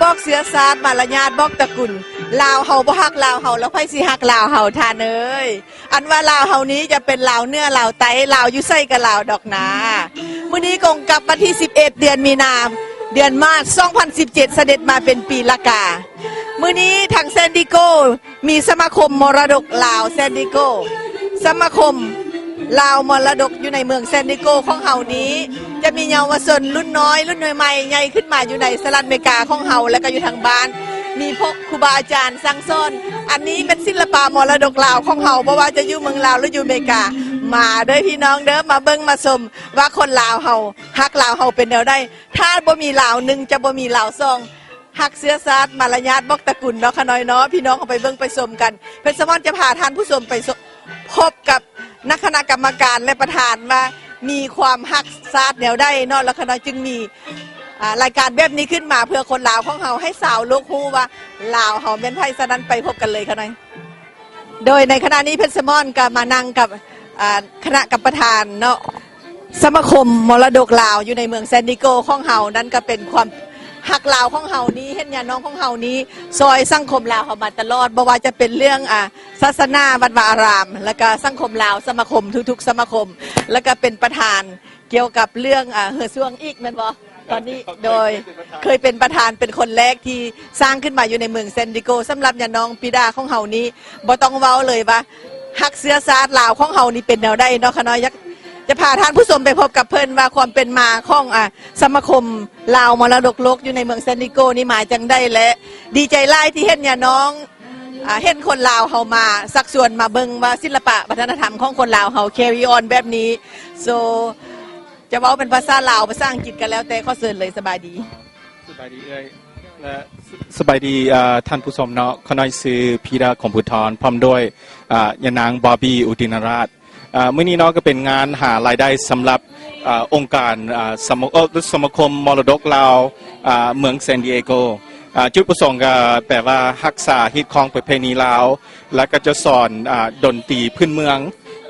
ບອກເຊື້ອຊາດ ມາລະຍາດບອກຕະກຸນ. ລາວເຮົາບໍ່ຮັກລາວເຮົາ ແລ້ວໃຜຊິຮັກລາວເຮົາ ທ່ານເອີຍ? ອັນວ່າລາວເຮົານີ້ຈະເປັນລາວເໜືອລາວໃຕ້ ລາວຢູ່ໃສກໍລາວດອກນາ. ມື້ນີ້ກົງກັບວັນທີສິບເອັດ ເດືອນມີນາ ເດືອນມາດ ສອງພັນສິບເຈັດ ສະເດັດມາເປັນປີລະກາ. ມື້ນີ້ທາງແຊນດິໂກ ມີສະມາຄົມມໍລະດົກລາວແຊນດິໂກ ສະມາຄົມລາວມໍລະດົກຢູ່ໃນເມືອງແຊນດິໂກຂອງເຮົານີ້ ຈະມີເຍົາວະຊົນລຸ້ນນ້ອຍ ລຸ້ນໃໝ່ໆ ໃຫຍ່ຂຶ້ນມາຢູ່ໃນສະຫະລັດອາເມລິກາຂອງເຮົາ ແລະກໍຢູ່ທາງບ້ານ ມີພວກຄູບາອາຈານສັ່ງສອນ. ອັນນີ້ແມ່ນສິລະປະມໍລະດົກລາວຂອງເຮົາ ບໍ່ວ່າຈະຢູ່ເມືອງລາວ ຫຼື ຢູ່ອາເມລິກາ. ມາເດີພີ່ນ້ອງເດີ ມາເບິ່ງມາຊົມວ່າຄົນລາວເຮົາ ຮັກລາວເຮົາເປັນແນວໃດ. ຖ້າບໍ່ມີລາວໜຶ່ງ ຈະບໍ່ມີລາວສອງ. ຮັກເຊື້ອຊາດ ມາລະຍາດບອກຕະກຸນເນາະ ຂະນ້ອຍເນາະ ພີ່ນ້ອງເຮົາໄປເບິ່ງໄປຊົມກັນ. ເພັດສະໝອນຈະພາທ່ານຜູ້ຊົມໄປ ພົບກັບຄະນະກຳມະການ ແລະ ປະທານວ່າມີຄວາມຮັກຊາດແນວໃດເນາະ ແລ້ວຂະນ້ອຍຈຶ່ງມີ ອາ ລາຍການແບບນີ້ຂຶ້ນມາ ເພື່ອຄົນລາວຂອງເຮົາ ໃຫ້ຊາວໂລກຮູ້ວ່າລາວເຮົາແມ່ນໃຜ. ສະນັ້ນໄປພົບກັນເລີຍຂະນ້ອຍ. ໂດຍໃນຂະນະນີ້ເພັດສະໝອນກໍມານັ່ງກັບ ອາ ຄະນະກຳປະທານເນາະ ສະມາຄົມມໍລະດົກລາວຢູ່ໃນເມືອງແຊນດິໂກຂອງເຮົາ. ນັ້ນກໍເປັນຄວາມຮັກລາວຂອງເຮົານີ້ ເຫັນຍານ້ອງຂອງເຮົານີ້ຊ່ອຍສັງຄົມລາວເຮົາມາຕະຫຼອດ ບໍ່ວ່າຈະເປັນເລື່ອງ ອາ ສາສະໜາ ວັດວາອາຣາມ ແລ້ວກໍສັງຄົມລາວ ສະມາຄົມ ທຸກໆສະມາຄົມ ແລ້ວກໍເປັນປະທານກ່ຽວກັບເລື່ອງ ອາ ເຮືອຊ່ວງອີກແມ່ນບໍ່? ຕອນນີ້ ໂດຍ ເຄີຍເປັນປະທານ ເປັນຄົນແລກທີ່ສ້າງຂຶ້ນມາຢູ່ໃນເມືອງແຊນດິໂກ. ສຳລັບຍານ້ອງປີດາຂອງເຮົານີ້ ບໍ່ຕ້ອງເວົ້າເລີຍວ່າຮັກເຊື້ອຊາດລາວຂອງເຮົານີ້ເປັນແນວໃດເນາະ ຂະນ້ອຍ. ຢາກຈະພາທ່ານຜູ້ຊົມໄປພົບກັບເພິ່ນວ່າຄວາມເປັນມາຂອງ ອາ ສະມາຄົມລາວມໍລະດົກໂລກຢູ່ໃນເມືອງແຊນດິໂກນີ້ມາຈັ່ງໃດ ແລະ ດີໃຈຫຼາຍທີ່ເຫັນຍານ້ອງ ອາ ເຫັນຄົນລາວເຮົາມາຊັກຊວນມາເບິ່ງວ່າສິລະປະວັດທະນະທຳຂອງຄົນລາວເຮົາ carry on ແບບນີ້. So ຈະເວົ້າເປັນພາສາລາວ ພາສາອັງກິດກໍແລ້ວແຕ່. ຂໍເຊີນເລີຍ. ສະບາຍດີ. ສະບາຍດີເອື້ອຍ ແລະ ສະບາຍດີ ອາ ທ່ານຜູ້ຊົມເນາະ. ຂ້ານ້ອຍຊື່ ພີດາ ຄົມພູທອນ ພ້ອມດ້ວຍ ອາ ຍານາງ ບອບບີ ອຸດດິນະລາດ. ອາ ມື້ນີ້ເນາະ ກໍເປັນງານຫາລາຍໄດ້ສຳລັບ ອາ ອົງການ ອາ ສະມາ ເອີ ສະມາຄົມມໍລະດົກລາວ ອາ ເມືອງແຊນດີເອໂກ. ອາ ຈຸດປະສົງກໍແປວ່າຮັກສາຮີດຄອງປະເພນີລາວ ແລະ ກໍຈະສອນ ອາ ດົນຕີພື້ນເມືອງ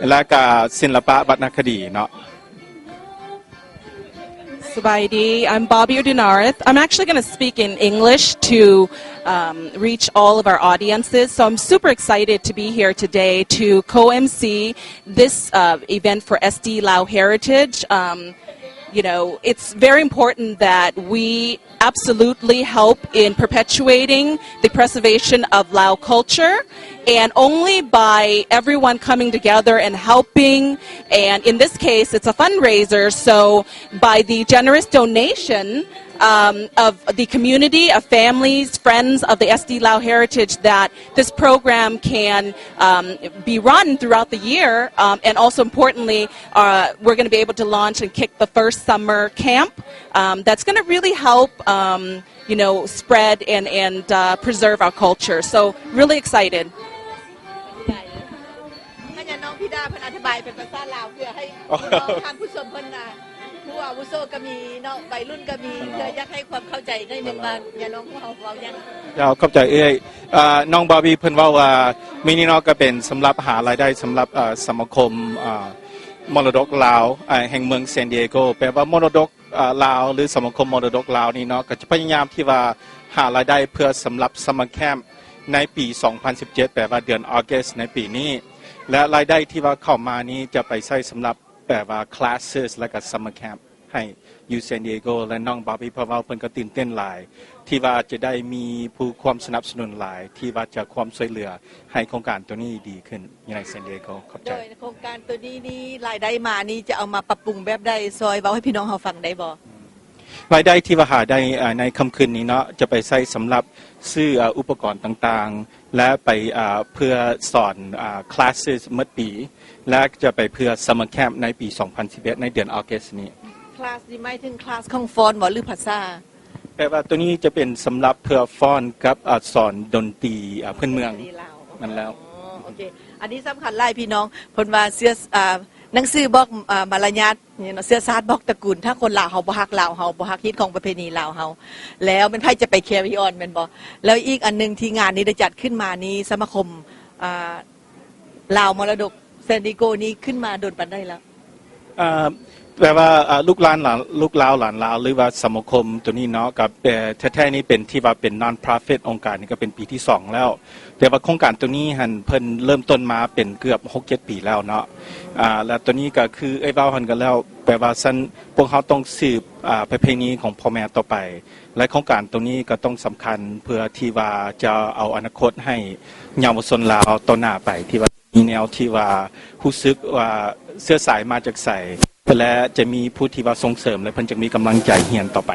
ແລະ ກໍສິລະປະວັນນະຄະດີເນາະ. Sabaidi, I'm Bobby Udinarith. I'm actually going to speak in English to um, reach all of our audiences. So I'm super excited to be here today to co-M C this uh, event for S D Lao Heritage. Um, you know, it's very important that we absolutely help in perpetuating the preservation of Lao culture. And only by everyone coming together and helping, and in this case, it's a fundraiser, so by the generous donation um, of the community, of families, friends of the S D Lao heritage, that this program can um, be run throughout the year. Um, and also importantly, uh, we're going to be able to launch and kick the first summer camp um, that's going to really help um, you know, spread and, and uh, preserve our culture. So, really excited. ໃຫ້ຍານ້ອງພີດາເພິ່ນອະທິບາຍເປັນພາສາລາວ ເພື່ອໃຫ້ພີ່ນ້ອງທ່ານຜູ້ຊົມເພິ່ນນະ ຜູ້ອາວຸໂສກໍມີເນາະ ໄວລຸ້ນກໍມີ ເພື່ອຢາກໃຫ້ຄວາມເຂົ້າໃຈໜ້ອຍໜຶ່ງວ່າຍານ້ອງຂອງເຮົາເວົ້າຫຍັງ. ເຈົ້າ ຂອບໃຈເອື້ອຍ. ເອີ ນ້ອງບອບບີເພິ່ນເວົ້າວ່າ ມິນິເນາະ ກໍເປັນສຳລັບຫາລາຍໄດ້ສຳລັບ ເອີ ສະມາຄົມ ເອີ ມໍລະດົກລາວ ເອີ ແຫ່ງເມືອງແຊນດີເອໂກ ແປວ່າມໍລະດົກ ອາ ລາວ ຫຼື ສະມາຄົມມໍລະດົກລາວນີ້ເນາະ ກໍຈະພະຍາຍາມທີ່ວ່າຫາລາຍໄດ້ເພື່ອສຳລັບ Summer Camp ໃນປີສອງພັນສິບເຈັດ ແປວ່າເດືອນ August ໃນປີນີ້ ແລະ ລາຍໄດ້ທີ່ວ່າເຂົ້າມານີ້ຈະໄປໃຊ້ສຳລັບ ແປວ່າ Classes ແລະ ກໍ Summer Camp ໃຫ້ຢູ່ San Diego ແລະ ນ້ອງ Bobby ເພິ່ນເວົ້າ ເພິ່ນກໍຕື່ນເຕັ້ນຫຼາຍ ທີ່ວ່າຈະໄດ້ມີຜູ້ຄວາມສະໜັບສະໜູນຫຼາຍ ທີ່ວ່າຈະຄວາມຊ່ວຍເຫຼືອ ໃຫ້ໂຄງການໂຕນີ້ດີຂຶ້ນຢູ່ໃນ San Diego. ຂອບໃຈ. ໂດຍໂຄງການໂຕນີ້ນີ້ ລາຍໄດ້ມານີ້ຈະເອົາມາປັບປຸງແບບໃດ? ຊ່ອຍເວົ້າໃຫ້ພີ່ນ້ອງເຮົາຟັງໄດ້ບໍ່? ລາຍໄດ້ທີ່ວ່າຫາໄດ້ ເອີ ໃນຄ່ຳຄືນນີ້ເນາະ ຈະໄປໃຊ້ສຳລັບຊື້ ເອີ ອຸປະກອນຕ່າງໆ ແລະ ໄປ ເອີ ເພື່ອສອນ ເອີ Classes ໝົດປີ ແລະ ຈະໄປເພື່ອ Summer Camp ໃນປີສອງພັນສິບເອັດ ໃນເດືອນ August ນີ້. Class ນີ້ໝາຍເຖິງ Class ຂອງຟ້ອນບໍ່ ຫຼື ພາສາ? ແປວ່າໂຕນີ້ຈະເປັນສຳລັບເພື່ອຟ້ອນກັບ ອາ ສອນດົນຕີ ອາ ພື້ນເມືອງ. ນັ້ນແລ້ວ. ອໍ ໂອເຄ ອັນນີ້ສຳຄັນຫຼາຍພີ່ນ້ອງ ເພິ່ນວ່າເຊື້ອ ອາ ໜັງສືບອກ ອາ ມາລະຍາດ ເຊືອຊາດບອກຕະກຸນ ຖ້າຄົນລາວເຮົາບໍ່ຮັກລາວເຮົາ ບໍ່ຮັກຮີດຄອງປະເພນີລາວເຮົາ ແລ້ວແມ່ນໃຜຈະໄປ carry on ແມ່ນບໍ່? ແລ້ວອີກອັນໜຶ່ງທີ່ງານນີ້ໄດ້ຈັດຂຶ້ນມານີ້ ສະມາຄົມ ອາ ລາວມໍລະດົກ San Diego ນີ້ຂຶ້ນມາດົນປານໃດແລ້ວ? ເອີ ແປວ່າ ເອີ ລູກຫຼານ ລູກລາວຫຼານລາວ ຫຼືວ່າສະມາຄົມໂຕນີ້ເນາະ ກໍ ເອີ ແທ້ໆນີ້ເປັນທີ່ວ່າເປັນ non-profit ອົງການນີ້ກໍເປັນປີທີສອງແລ້ວ ແຕ່ວ່າໂຄງການໂຕນີ້ຫັ້ນເພິ່ນເລີ່ມຕົ້ນມາເປັນເກືອບຫົກເຈັດປີແລ້ວເນາະ ອາ ແລະໂຕນີ້ກໍຄືເອື້ອຍເວົ້າຫັ້ນກໍແລ້ວ ແປວ່າຊັ້ນພວກເຮົາຕ້ອງສືບ ອາ ປະເພນີຂອງພໍ່ແມ່ຕໍ່ໄປ ແລະໂຄງການໂຕນີ້ກໍຕ້ອງສຳຄັນເພື່ອທີ່ວ່າຈະເອົາອະນາຄົດໃຫ້ເຍົາວະຊົນລາວຕໍ່ໜ້າໄປ ທີ່ວ່າ ມີແນວທີ່ວ່າຮູ້ສຶກວ່າເຊື້ອສາຍມາຈາກໃສ ແລະຈະມີຜູ້ທີ່ວ່າສົ່ງເສີມ ແລະເພິ່ນຈະມີກຳລັງໃຈຮຽນຕໍ່ໄປ.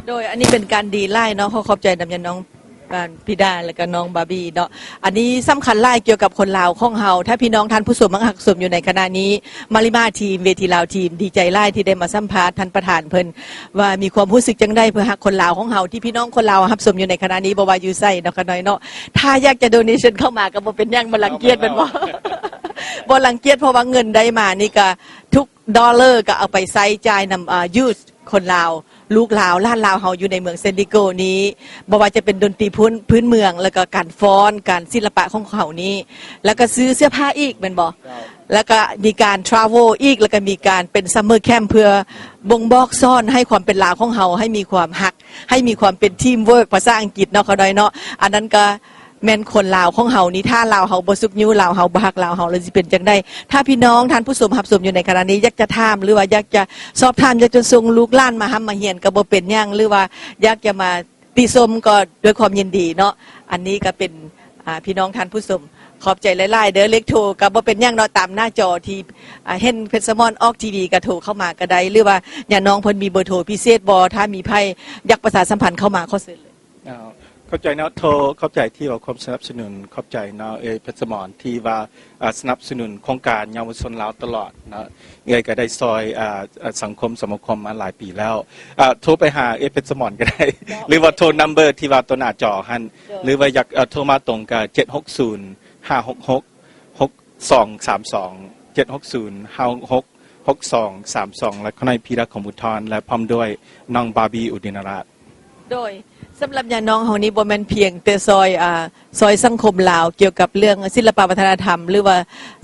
ໂດຍ ອັນນີ້ເປັນການດີຫຼາຍເນາະ ຂໍຂອບໃຈນຳຍານ້ອງ ອາ ພີດາ ແລະກະນ້ອງບາບີເນາະ. ອັນນີ້ສຳຄັນຫຼາຍກ່ຽວກັບຄົນລາວຂອງເຮົາ. ຖ້າພີ່ນ້ອງທ່ານຜູ້ຊົມຮັບຊົມຢູ່ໃນຂະນະນີ້ ມາລິມາທີມ ເວທີລາວທີມ ດີໃຈຫຼາຍທີ່ໄດ້ມາສຳພາດທ່ານປະທານເພິ່ນ ວ່າມີຄວາມຮູ້ສຶກຈັ່ງໃດ ເພື່ອຮັກຄົນລາວຂອງເຮົາ ທີ່ພີ່ນ້ອງຄົນລາວຮັບຊົມຢູ່ໃນຂະນະນີ້ ບໍ່ວ່າຢູ່ໃສເນາະ ຂະນ້ອຍເນາະ. ຖ້າຢາກຈະ donation ເຂົ້າມາກໍບໍ່ເປັນຫຍັງ ບໍ່ລັງກຽດແມ່ນບໍ່? ບໍ່ລັງກຽດ ເພາະວ່າເງິນໄດ້ມານີ້ກະທຸກ dollar ກະເອົາໄປໃຊ້ຈ່າຍນຳ ອາ youth ຄົນລາວ ລູກລາວ ຫຼານລາວເຮົາຢູ່ໃນເມືອງ San Diego ນີ້ ບໍ່ວ່າຈະເປັນດົນຕີພື້ນ ພື້ນເມືອງ ແລ້ວກໍການຟ້ອນ ການສິລະປະຂອງເຂົານີ້ ແລ້ວກໍຊື້ເສື້ອຜ້າອີກແມ່ນບໍ່? ເຈົ້າ. ແລ້ວກໍມີການ travel ອີກ ແລ້ວກໍມີການເປັນ summer camp ເພື່ອບົ່ງບອກສອນໃຫ້ຄວາມເປັນລາວຂອງເຮົາ ໃຫ້ມີຄວາມຮັກ ໃຫ້ມີຄວາມເປັນ team work ພາສາອັງກິດເນາະ ຂະນ້ອຍເນາະ. ອັນນັ້ນກໍແມ່ນຄົນລາວຂອງເຮົານີ້ ຖ້າລາວເຮົາບໍ່ຊຸກຍູ້ ລາວເຮົາບໍ່ຮັກລາວເຮົາ ແລ້ວຊິເປັນຈັ່ງໃດ? ຖ້າພີ່ນ້ອງທ່ານຜູ້ຊົມຮັບຊົມຢູ່ໃນຂະນະນີ້ ຢາກຈະຖາມ ຫຼືວ່າຢາກຈະສອບຖາມ ຢາກຈະສົ່ງລູກຫຼານມາຮ່ຳມາຮຽນກໍບໍ່ເປັນຫຍັງ ຫຼືວ່າຢາກຈະມາ ຕິຊົມກໍດ້ວຍຄວາມຍິນດີເນາະ. ອັນນີ້ກໍເປັນ ອາ ພີ່ນ້ອງທ່ານຜູ້ຊົມ ຂອບໃຈຫຼາຍໆເດີ. ເລກໂທກໍບໍ່ເປັນຫຍັງເນາະ ຕາມໜ້າຈໍທີ່ ອາ ເຫັນເພັດສະໝອນອອກທີວີກໍໂທເຂົ້າມາກໍໄດ້ ຫຼືວ່າຍານ້ອງເພິ່ນມີເບີໂທພິເສດບໍ່ ຖ້າມີໃຜຢາກປະຊາສຳພັນເຂົ້າມາ ຂໍເຊີນເລີຍ. ເອີ ຂອບໃຈເນາະ ໂທ ຂອບໃຈທີ່ໃຫ້ຄວາມສະໜັບສະໜູນ ຂອບໃຈເນາະ ເອີ ເພັດສະໝອນທີ່ວ່າ ອາ ສະໜັບສະໜູນໂຄງການເຍົາວະຊົນລາວຕະຫຼອດເນາະ. ເອື້ອຍກໍໄດ້ຊ່ອຍ ອາ ອາ ສັງຄົມສະມາຄົມມາຫຼາຍປີແລ້ວ. ອາ ໂທໄປຫາເອື້ອຍເພັດສະໝອນກໍໄດ້ ເນາະ ຫຼືວ່າໂທນຳເບີທີ່ວ່າຕໍ່ໜ້າຈໍຫັ້ນ ໂດຍ ຫຼືວ່າຢາກ ອາ ໂທມາຕົງກໍ ເຈັດຫົກສູນ ຫ້າຫົກຫົກ ຫົກສອງສາມສອງ ເຈັດຫົກສູນ ຫ້າຫົກຫົກ ຫົກສອງສາມສອງ ແລະ ຂະນ້ອຍ ພີດາ ຂອງບຸນທອນ ແລະ ພ້ອມດ້ວຍນ້ອງບາບີ ອຸດດິນະລາດ. ໂດຍ ສຳລັບຍານ້ອງເຮົານີ້ບໍ່ແມ່ນພຽງແຕ່ຊ່ອຍ ອາ ຊ່ອຍສັງຄົມລາວກ່ຽວກັບເລື່ອງສິລະປະວັດທະນະທຳ ຫຼືວ່າ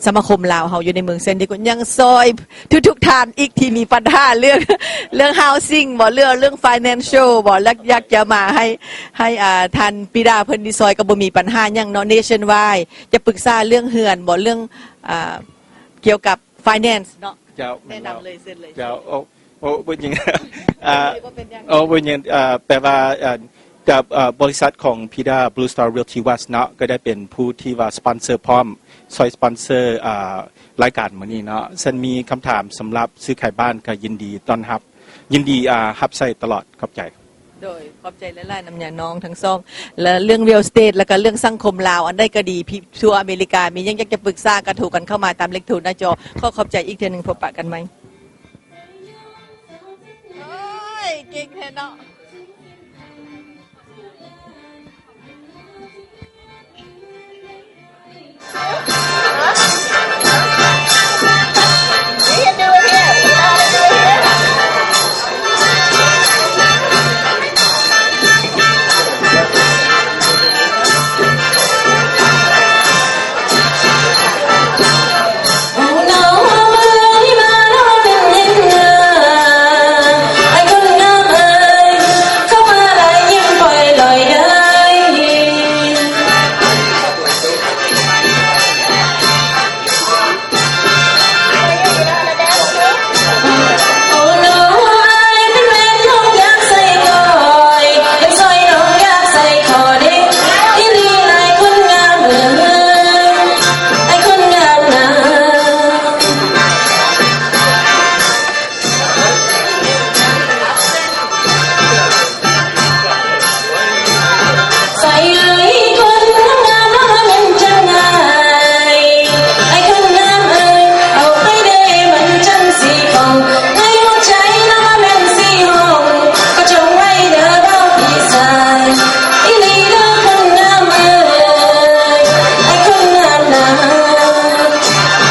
ສະມາຄົມລາວເຮົາຢູ່ໃນເມືອງແຊນດິໂກ ຍັງຊ່ອຍທຸກໆທ່ານອີກທີ່ມີບັນຫາເລື່ອງ ເລື່ອງ housing ບໍ່ ເລື່ອງ ເລື່ອງ financial ບໍ່ ແລະ ຢາກຈະມາໃຫ້ ໃຫ້ ອາ ທ່ານປີດາເພິ່ນນີ້ຊ່ອຍກໍບໍ່ມີບັນຫາຫຍັງເນາະ nationwide ຈະປຶກສາເລື່ອງເຮືອນບໍ່ ເລື່ອງ ອາ ກ່ຽວກັບ finance ເນາະ. ເຈົ້າ ແມ່ນບໍ່? ແນະນຳເລີຍ ເຊີນເລີຍ. ເຈົ້າ ໂອ້ ໂອ້ ບໍ່ຍິງ ອາ ບໍ່ເປັນຫຍັງ ໂອ້ ບໍ່ຍິງ ອາ ແປວ່າ ອາ ກັບ ອາ ບໍລິສັດຂອງພີດາ Blue Star Realty West ເນາະ ກໍໄດ້ເປັນຜູ້ທີ່ວ່າສະປອນເຊີພ້ອມ ຊ່ອຍສະປອນເຊີ ອາ ລາຍການມື້ນີ້ເນາະ. ຊັ້ນມີຄຳຖາມສຳລັບຊື້ຂາຍບ້ານ ກໍຍິນດີຕ້ອນຮັບ ຍິນດີ ອາ ຮັບໃຊ້ຕະຫຼອດ. ຂອບໃຈ. ໂດຍ ຂອບໃຈຫຼາຍໆນຳຍານ້ອງທັງສອງ ແລະ ເລື່ອງ real estate ແລ້ວກໍເລື່ອງສັງຄົມລາວ ອັນໃດກໍດີ ທີ່ທົ່ວອາເມລິກາ ມີຫຍັງຢາກຈະປຶກສາ ກໍໂທກັນເຂົ້າມາຕາມເລກໂທໜ້າຈໍ. ຂໍຂອບໃຈອີກເທື່ອໜຶ່ງ ພົບປະກັນໃໝ່. ໂອ້ຍ ເກັ່ງແທ້ເນາະ.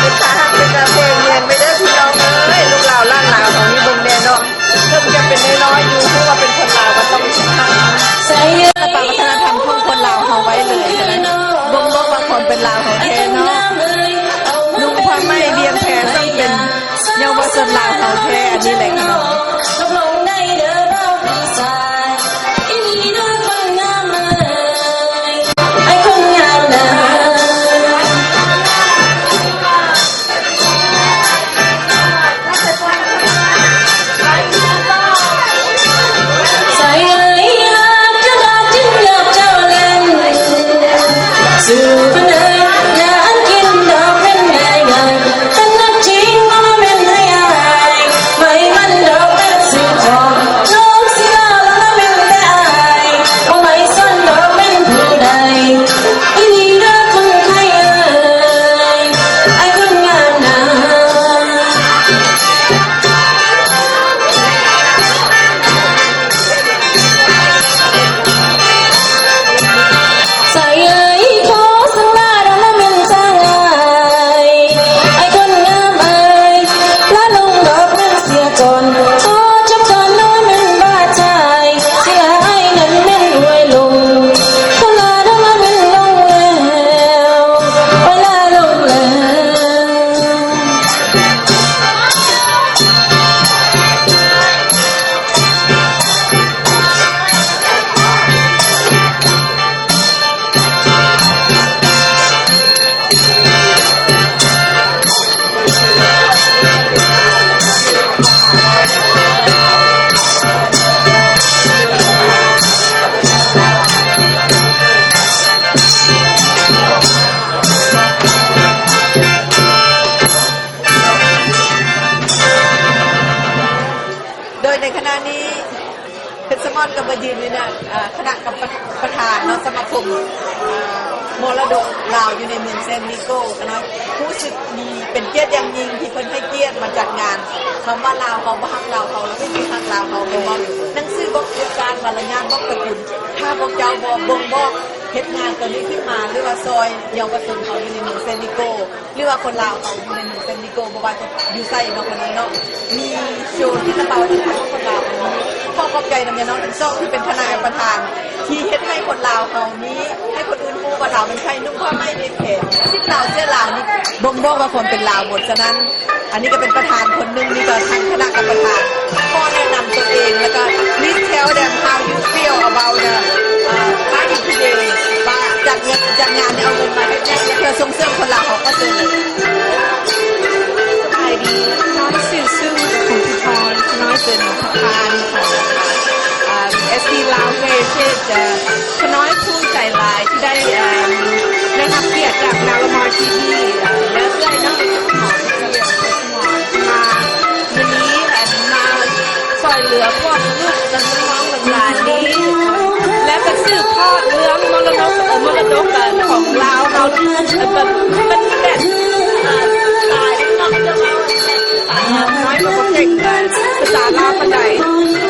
ເປັນຕາຮັກ ເປັນຕາແພງ ແຍງໄປເດີພີ່ນ້ອງເອີຍ ລູກລາວຫຼານລາວເຮົານີ້ ເບິ່ງແນ່ເນາະ ເຖິງຈະເປັນນ້ອຍໆຢູ່ ຮູ້ວ່າເປັນຄົນລາວກໍຕ້ອງຮັກ ຮັກສະຖາບັນວັດທະນະທຳຂອງຄົນລາວເຮົາໄວ້ເລີຍ ບໍ່ງບອກວ່າຄວາມເປັນລາວເຮົາແທ້ເນາະ. ນຸ່ງຜ້າໄໝວຽງແພ ເຊິ່ງເປັນເຍົາວະ ນີ້ແຫຼະເນາະ. ຕົກລົງໄດ້ເດີນ້ອງພີ່ຊາຍ ອີ່ຫຼີເດີຄົນງາມເອີຍ ໄອ້ຄົນງາມນາ. ໂດຍໃນຂະນະນີ້ ເພັດສະໝອນກໍມາຢືນຢູ່ນະ ອາ ຄະນະກຳມະ ປະທານເນາະ ສະມາຄົມ ອາ ມໍລະດົກລາວຢູ່ໃນເມືອງເຊນວິໂກ. ຂ້ານ້ອຍຮູ້ສຶກດີ ເປັນກຽດຢ່າງຍິ່ງທີ່ເພິ່ນໃຫ້ກຽດມາຈັດງານ ຄຳວ່າລາວເຮົາ ບໍ່ຮັກລາວເຮົາ ແລ້ວໄມ່ມີຮັກລາວເຮົາ ແມ່ນບໍ່? ໜັງສືບອກເຊື້ອຊາດ ມາລະຍາດບອກຕະກຸນ ຖ້າພວກເຈົ້າບໍ່ບົ່ງບອກ ເຮັດງານໂຕນີ້ຂຶ້ນມາ ຫຼືວ່າຊ່ອຍເຍົາວະຊົນເຮົາຢູ່ໃນເມືອງເຊນວິໂກ ຫຼືວ່າຄົນລາວເຮົາຢູ່ໃນເມືອງເຊນວິໂກ ບໍ່ວ່າຈະຢູ່ໃສເນາະ ຄົນນັ້ນເນາະ ມີໂຊທີ່ລະເບົາໃຫ້ຄົນລາວເຮົາມີ. ຂໍຂອບໃຈນຳຍານ້ອງທັງສອງທີ່ເປັນຄະນະກຳມະປະທານ ທີ່ເຮັດໃຫ້ຄົນລາວເຮົາມີ ໃຫ້ຄົນອື່ນຮູ້ວ່າລາວເປັນໃຜ ນຸ່ງຜ້າໄໝ້ເພງແພ ສິ້ນລາວເສື້ອລາວນີ້ບົ່ງບອກວ່າຄວາມເປັນລາວໝົດ. ສະນັ້ນ ອັນນີ້ກໍເປັນປະທານຄົນໜຶ່ງ ນີ້ກໍທັງຄະນະກຳມະປະທານ ຂໍແນະນຳຕົວເອງ ແລ້ວກໍ please tell them how you feel about the, uh, party today ວ່າຈັດງານ ຈັດງານນີ້ເອົາເງິນມາເຮັດຫຍັງ ເພື່ອສົ່ງເສີມຄົນລາວເຮົາ. ຂໍເຊີນເລີຍ. ສະບາຍດີ ຂ້ານ້ອຍຊື່ ຊື່ ພົງພິທອນ ຂ້ານ້ອຍເປັນປະທານຂອງ ເອີ່ມ ເອສດີ Lao Heritage ເອີ່ມ ຂ້ານ້ອຍພູມໃຈຫຼາຍທີ່ໄດ້ ເອີ່ມ ໄດ້ຮັບກຽດຈາກ Malamar ທີວີ ເອີ່ມ ແລະ ເອື້ອຍນ້ອງ ມາມື້ນີ້ ອັນ ມາຊ່ອຍເຫຼືອພວກລູກຫຼານນີ້ ແລະ ກໍສືບທອດເລື່ອງມໍລະດົກ ເອີ່ ມໍລະດົກຂອງລາວເຮົາ ເອີ່ ເປັນ ເປັນແບບ ເອີ່ ສາຍເນາະ ຈະເວົ້າ ພາສານ້ອຍກໍບໍ່ເກັ່ງ ພາສາລາວປານໃດ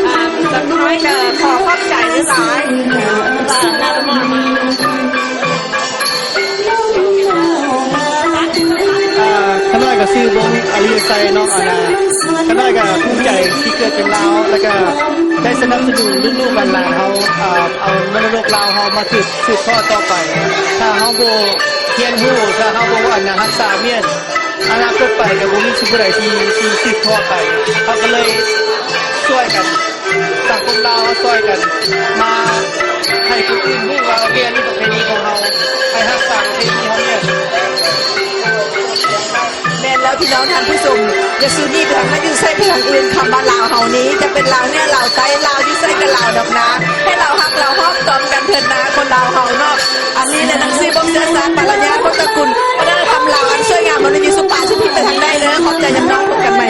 ອ່າ ກໍນ້ອຍກໍຂໍຂອບໃຈຫຼາຍໆ ອ່າ ຂ້ານ້ອຍກໍຊື່ ວົງ ອາລີໄຊເນາະ ອັນນ່າ ຂ້ານ້ອຍກໍພູມໃຈທີ່ເກີດເປັນລາວ ແລ້ວກໍໄດ້ສະໜັບສະໜູນລູກໆຫຼານໆເຮົາ ອ່າ ເອົາມໍລະດົກລາວເຮົາມາສືບ ສືບທອດຕໍ່ໄປ. ຖ້າເຮົາບໍ່ຮຽນຮູ້ ຖ້າເຮົາບໍ່ ອັນນ່າ ຮັກສາວຽນ ອະນາຄົດໄປກໍບໍ່ມີຜູ້ໃດທີ່ ທີ່ສືບທອດໄປ. ເຮົາກໍເລີຍຊ່ວຍກັນ ສັງຄົມລາວເຮົາຊ່ວຍກັນມາໃຫ້ຄົນອື່ນຮູ້ວ່າ ໂອເຄ ອັນນີ້ປະເພນີຂອງເຮົາ ໃຫ້ຮັກສາປະເພນີເຮົາແມ່ນ. ແມ່ນແລ້ວພີ່ນ້ອງທ່ານຜູ້ຊົມ ຢ່າສູ່ໜີໄປທາງນັ້ນ ຢ່າໃສ່ໄປທາງອື່ນ. ຄຳວ່າລາວເຮົານີ້ ຈະເປັນລາວເໜືອລາວໃຕ້ ລາວຢູ່ໃສກໍລາວດອກນາ ໃຫ້ລາວຮັກລາວຫອມຕອມກັນເທີດນາ ຄົນລາວເຮົາເນາະ. ອັນນີ້ແຫຼະໜັງສືບໍ່ເຊື້ອຊາດ ມາລະຍາດ ວັດຕະກຸນ ວັດທະນະທຳລາວອັນສວຍງາມ ມັນຢູ່ສຸປາສຸພິດໄປທາງໃດເດີ. ຂອບໃຈນຳນ້ອງ ພົບກັນໃໝ່.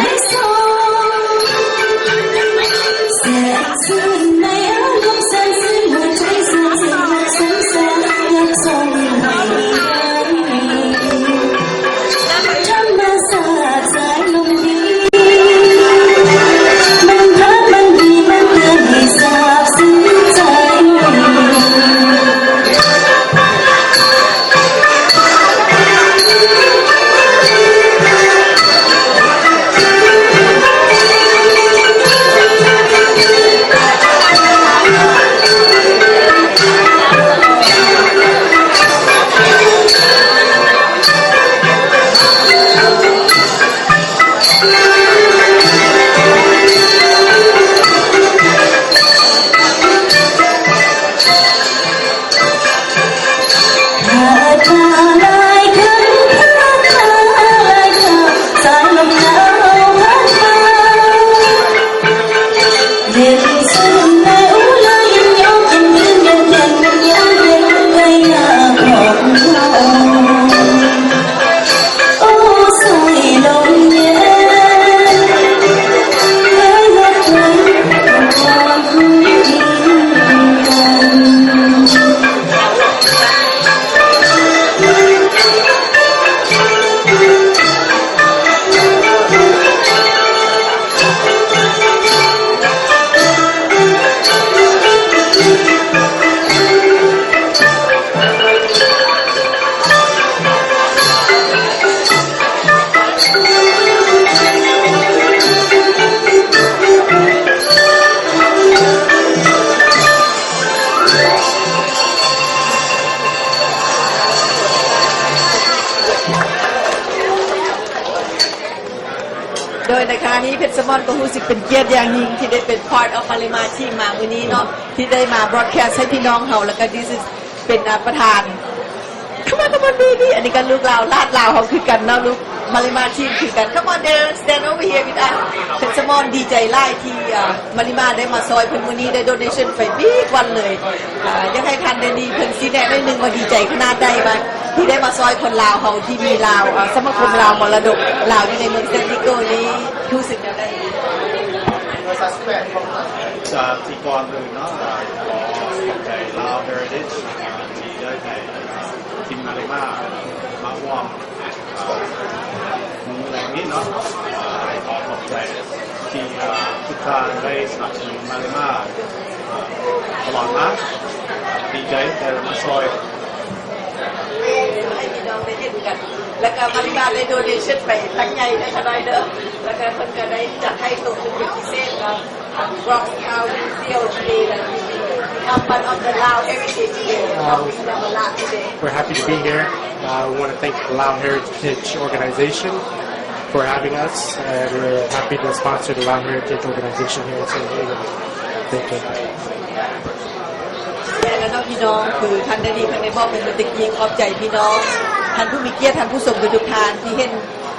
ອັນນີ້ເພັດສະໝອນກໍຮູ້ສຶກເປັນກຽດຢ່າງຍິ່ງທີ່ໄດ້ເປັນ part of Malima team ມາມື້ນີ້ເນາະ ທີ່ໄດ້ມາ broadcast ໃຫ້ພີ່ນ້ອງເຮົາ ແລ້ວກໍ this is ເປັນ ອາ ປະທານ Come on, come on, baby. ອັນນີ້ກໍລູກລາວ ຫຼານລາວເຮົາຄືກັນເນາະ ລູກ Malima team ຄືກັນ. Come on, Darren, stand over here with us. ເພັດສະໝອນດີໃຈຫຼາຍທີ່ ອາ Malima ໄດ້ມາຊ່ອຍເພິ່ນມື້ນີ້ ໄດ້ donation ໄປ big one ເລີຍ. ອາ ຢາກໃຫ້ທ່ານ Danny ເພິ່ນຊີ້ແນະໜ້ອຍໜຶ່ງວ່າດີໃຈຂະໜາດໃດ ວ່າທີ່ໄດ້ມາຊ່ອຍຄົນລາວເຮົາທີ່ມີລາວ ອາ ສະມາຄົມລາວມໍລະດົກລາວຢູ່ໃນເມືອງ San Diego ນີ້ ຮູ້ສຶກແນວໃດ? ຈາກທີ່ກ່ອນອື່ນເນາະ ອາ ຂໍຂອບໃຈ Lao Heritage ອາ ທີ່ໄດ້ໃຫ້ ອາ ທີມ Malima ມາຮ່ວມ ອາ ໃນມື້ແລງນີ້ເນາະ ອາ ຂໍຂອບໃຈທີ່ ອາ ທຸກທ່ານໄດ້ສະໜັບສະໜູນ Malima ຕະຫຼອດມາ. ດີໃຈໄດ້ມາຊ່ອຍ ໃຫ້ພີ່ນ້ອງໄດ້ເຫັນກັນ ແລ້ວກໍ Malima ໄດ້ donation ໄປຕັ້ງໃຫຍ່ໄດ້ຂະໜາດເດີ ແລ້ວກໍເພິ່ນກໍໄດ້ຈັດໃຫ້ໂຕເປັນພິເສດເນາະ. Rock, how you feel today that you become part of the Lao Heritage today? How you feel about that today? We're happy to be here. Uh, we wanna thank the Lao Heritage Organization for having us, and we're happy to sponsor the Lao Heritage Organization here in San Diego. Thank you. ແມ່ນແລ້ວເນາະ ພີ່ນ້ອງ ຄືທ່ານໄດ້ດີ ທ່ານໄດ້ບອກໄປເມື່ອຕະກີ້ ຂອບໃຈພີ່ນ້ອງ ທ່ານຜູ້ມີກຽດ ທ່ານຜູ້ຊົມທຸກໆທ່ານທີ່ເຫັນ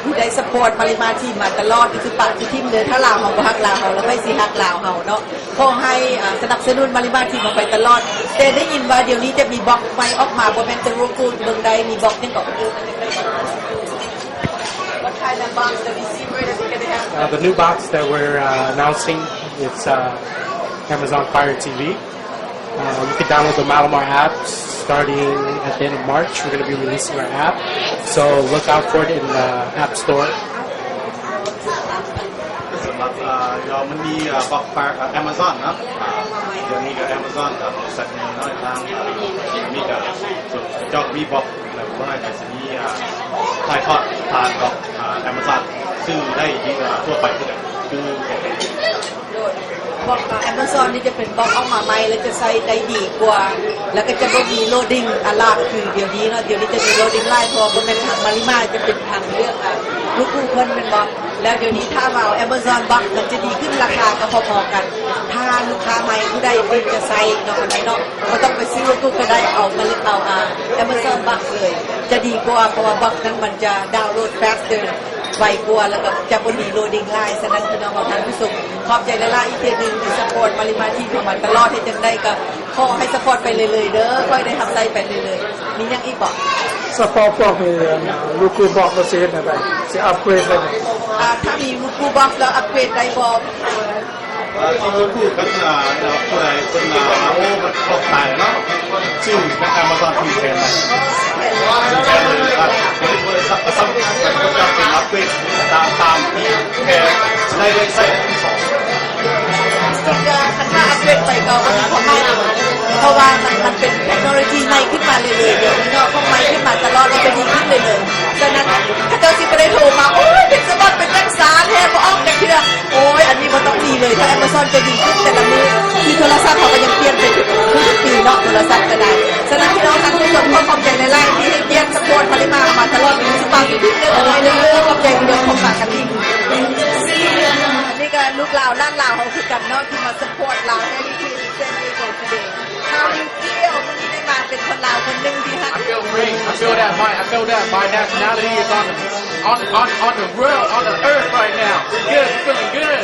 ທີ່ໄດ້ support Malima team ມາຕະຫຼອດ ທີ່ຊິປະ ທີ່ທີມເດີ ຖ້າລາວເຮົາບໍ່ຮັກລາວເຮົາ ແລ້ວໃຜຊິຮັກລາວເຮົາເນາະ? ຂໍໃຫ້ ອາ ສະໜັບສະໜູນ Malima team ເຮົາໄປຕະຫຼອດ. ແຕ່ໄດ້ຍິນວ່າດຽວນີ້ຈະມີບັອກໃໝ່ອອກມາ ບໍ່ແມ່ນ The Roku ເບິ່ງໄດ້ ມີບັອກຫຍັງກໍ What kind of box the receiver that we're gonna have? Uh, the new box that we're, uh, announcing, it's, uh, Amazon Fire TV. Uh, you can download the Malamar app starting at the end of March. We're gonna be releasing our app, so look out for it in the App Store. ສຳລັບ ອາ ດຽວມັນມີ ອາ ບັອກ ອາ Amazon ເນາະ ອາ ດຽວນີ້ກໍ Amazon ກັບບໍລິສັດໃຫຍ່ເນາະ ທາງ ອາ ອາເມລິກາ ເຈົ້າມີບັອກ ແລ້ວກໍຈະມີ ອາ ຖ່າຍທອດຜ່ານບັອກ ອາ Amazon ຊື້ໄດ້ຢູ່ ອາ ທົ່ວໄປຄືກັນ ຄື ໂດຍ ບັອກ ອາ Amazon ນີ້ຈະເປັນບັອກອອກມາໃໝ່ ແລ້ວຈະໃຊ້ໄດ້ດີກວ່າ ແລ້ວກໍຈະບໍ່ມີ loading ອາ ຫຼາຍຄືດຽວນີ້ເນາະ. ດຽວນີ້ຈະມີ loading ຫຼາຍ ເພາະວ່າບໍ່ແມ່ນທາງ Malima ຈະເປັນທາງເລືອກ ອາ ລູກຄູເພິ່ນແມ່ນບໍ່? ແລ້ວດຽວນີ້ຖ້າວ່າເອົາ Amazon ບັອກ ມັນຈະດີຂຶ້ນ ລາຄາກໍພໍໆກັນ. ຖ້າລູກຄ້າໃໝ່ຜູ້ໃດທີ່ຈະໃຊ້ເນາະ ອັນນີ້ເນາະ ບໍ່ຕ້ອງໄປຊື້ Roku ກໍໄດ້ ເອົາມາເລີຍ ເອົາ ອາ Amazon ບັອກ ເລີຍ ຈະດີກວ່າ ເພາະວ່າບັອກນັ້ນມັນຈະ download faster ໄວກວ່າ ແລ້ວກໍຈະບໍ່ມີ loading ຫຼາຍ. ສະນັ້ນ ພີ່ນ້ອງເຮົາທ່ານຜູ້ຊົມ ຂອບໃຈຫຼາຍໆ ອີກເທື່ອໜຶ່ງທີ່ support Malima ທີ່ເຂົ້າມາຕະຫຼອດ. ເຮັດຈັ່ງໃດກໍຂໍໃຫ້ support ໄປເລື້ອຍໆເດີ ຂໍໃຫ້ໄດ້ຮັບໃຊ້ໄປເລື້ອຍໆ. ມີຫຍັງອີກບໍ່? Support ພວກມີ Roku Box ຊິເຮັດແນວໃດ? ຊິ upgrade ໄດ້ບໍ່? ອາ ຖ້າມີ Roku Box ແລ້ວ upgrade ໄດ້ບໍ່? ເອີ ທີ່ YouTube ກໍຄື ອາ ຜູ້ໃດເພິ່ນ ອາ ໂອ້ ມັນຕົກຕາຍເນາະ ຊື່ Amazon ທີ່ແພງນະ ທີ່ແພງເລີຍ ອາ ບໍລິສັດກໍສຳຄັນ ເພິ່ນກໍເປັນອັບເກຣດຕາມ ຕາມທີ່ແພງໃນເວັບໄຊທີ່ສອງ ເພິ່ນກໍຄັນຖ້າອັບເກຣດໄປກໍບໍ່ມີຄວາມໝາຍ ເພາະວ່າມັນ ມັນເປັນເທັກໂນໂລຢີໃໝ່ຂຶ້ນມາເລື້ອຍໆ ດຽວນີ້ເນາະ ຂອງໃໝ່ຂຶ້ນມາຕະຫຼອດ ແລ້ວກໍດີຂຶ້ນເລື້ອຍໆ. ສະນັ້ນ ເຂົາເຈົ້າຊິບໍ່ໄດ້ໂທມາ ໂອ້ຍ ເພັດສະໝອນເປັນຫຍັງຊ້າແທ້ ບໍ່ອອກຈັກເທື່ອ. ໂອ້ຍ ອັນນີ້ບໍ່ຕ້ອງມີເລີຍ ຖ້າ Amazon ຈະດີຂຶ້ນແຕ່ລະມື້ ທີ່ໂທລະສັບເຮົາກໍຍັງປ່ຽນໄປທຸກ ທຸກປີເນາະ ໂທລະສັບກໍໄດ້. ສະນັ້ນ ພີ່ນ້ອງທ່ານຜູ້ຊົມ ຂໍຂອບໃຈຫຼາຍໆ ທີ່ໃຫ້ກຽດ support Malima ມາຕະຫຼອດ ມີສຸຂະພາບທີ່ດີເດີ ຂອບໃຈເດີ ຂອບໃຈເດີ ຂອບປາກກະຕິ. ອັນນີ້ກໍລູກລາວ ຫຼານລາວເຮົາຄືກັນເນາະ ທີ່ມາ support ລາວໃນວິທີ How you feel ມື້ນີ້ໄດ້ມາເປັນຄົນລາວຄົນໜຶ່ງທີ່ຮັກ? I feel great. I feel that my, I feel that my nationality is on the, on, on, on the world, on the earth right now. Good, feeling good.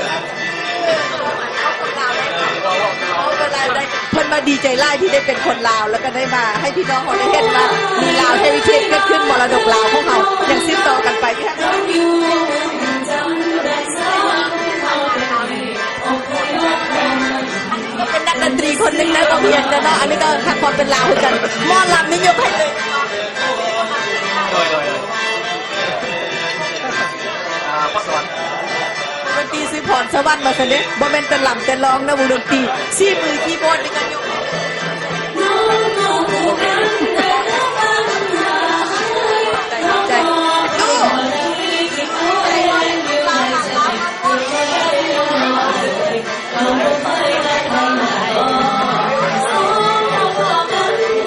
ເພິ່ນວ່າດີໃຈຫຼາຍທີ່ໄດ້ເປັນຄົນລາວ ແລ້ວກໍໄດ້ມາໃຫ້ພີ່ນ້ອງເຮົາໄດ້ເຫັນວ່າມີລາວ heritage ເກີດຂຶ້ນ ມໍລະດົກລາວຂອງເຮົາຍັງສືບຕໍ່ກັນໄປ. ເປັນນັກດົນຕີຄົນໜຶ່ງໃນໂຮງຮຽນເຈົ້າເນາະ ອັນນີ້ກໍຮັກຄວາມເປັນລາວຄືກັນ. ໝໍລຳນີ້ຍົກໃຫ້ເລີຍ. ໂດຍ ໂດຍ ໂດຍ ອາ ພອກສະຫວັນ ດົນຕີຊື່ພອນສະຫວັນວ່າຊັ້ນເດ້ ບໍ່ແມ່ນແຕ່ລຳແຕ່ຮ້ອງນະ ວົງດົນຕີ ສີມືຄີບອດນີ້ກໍຍົກໃຫ້ເລີຍ. ຂອບໃຈ ຂອບໃຈ.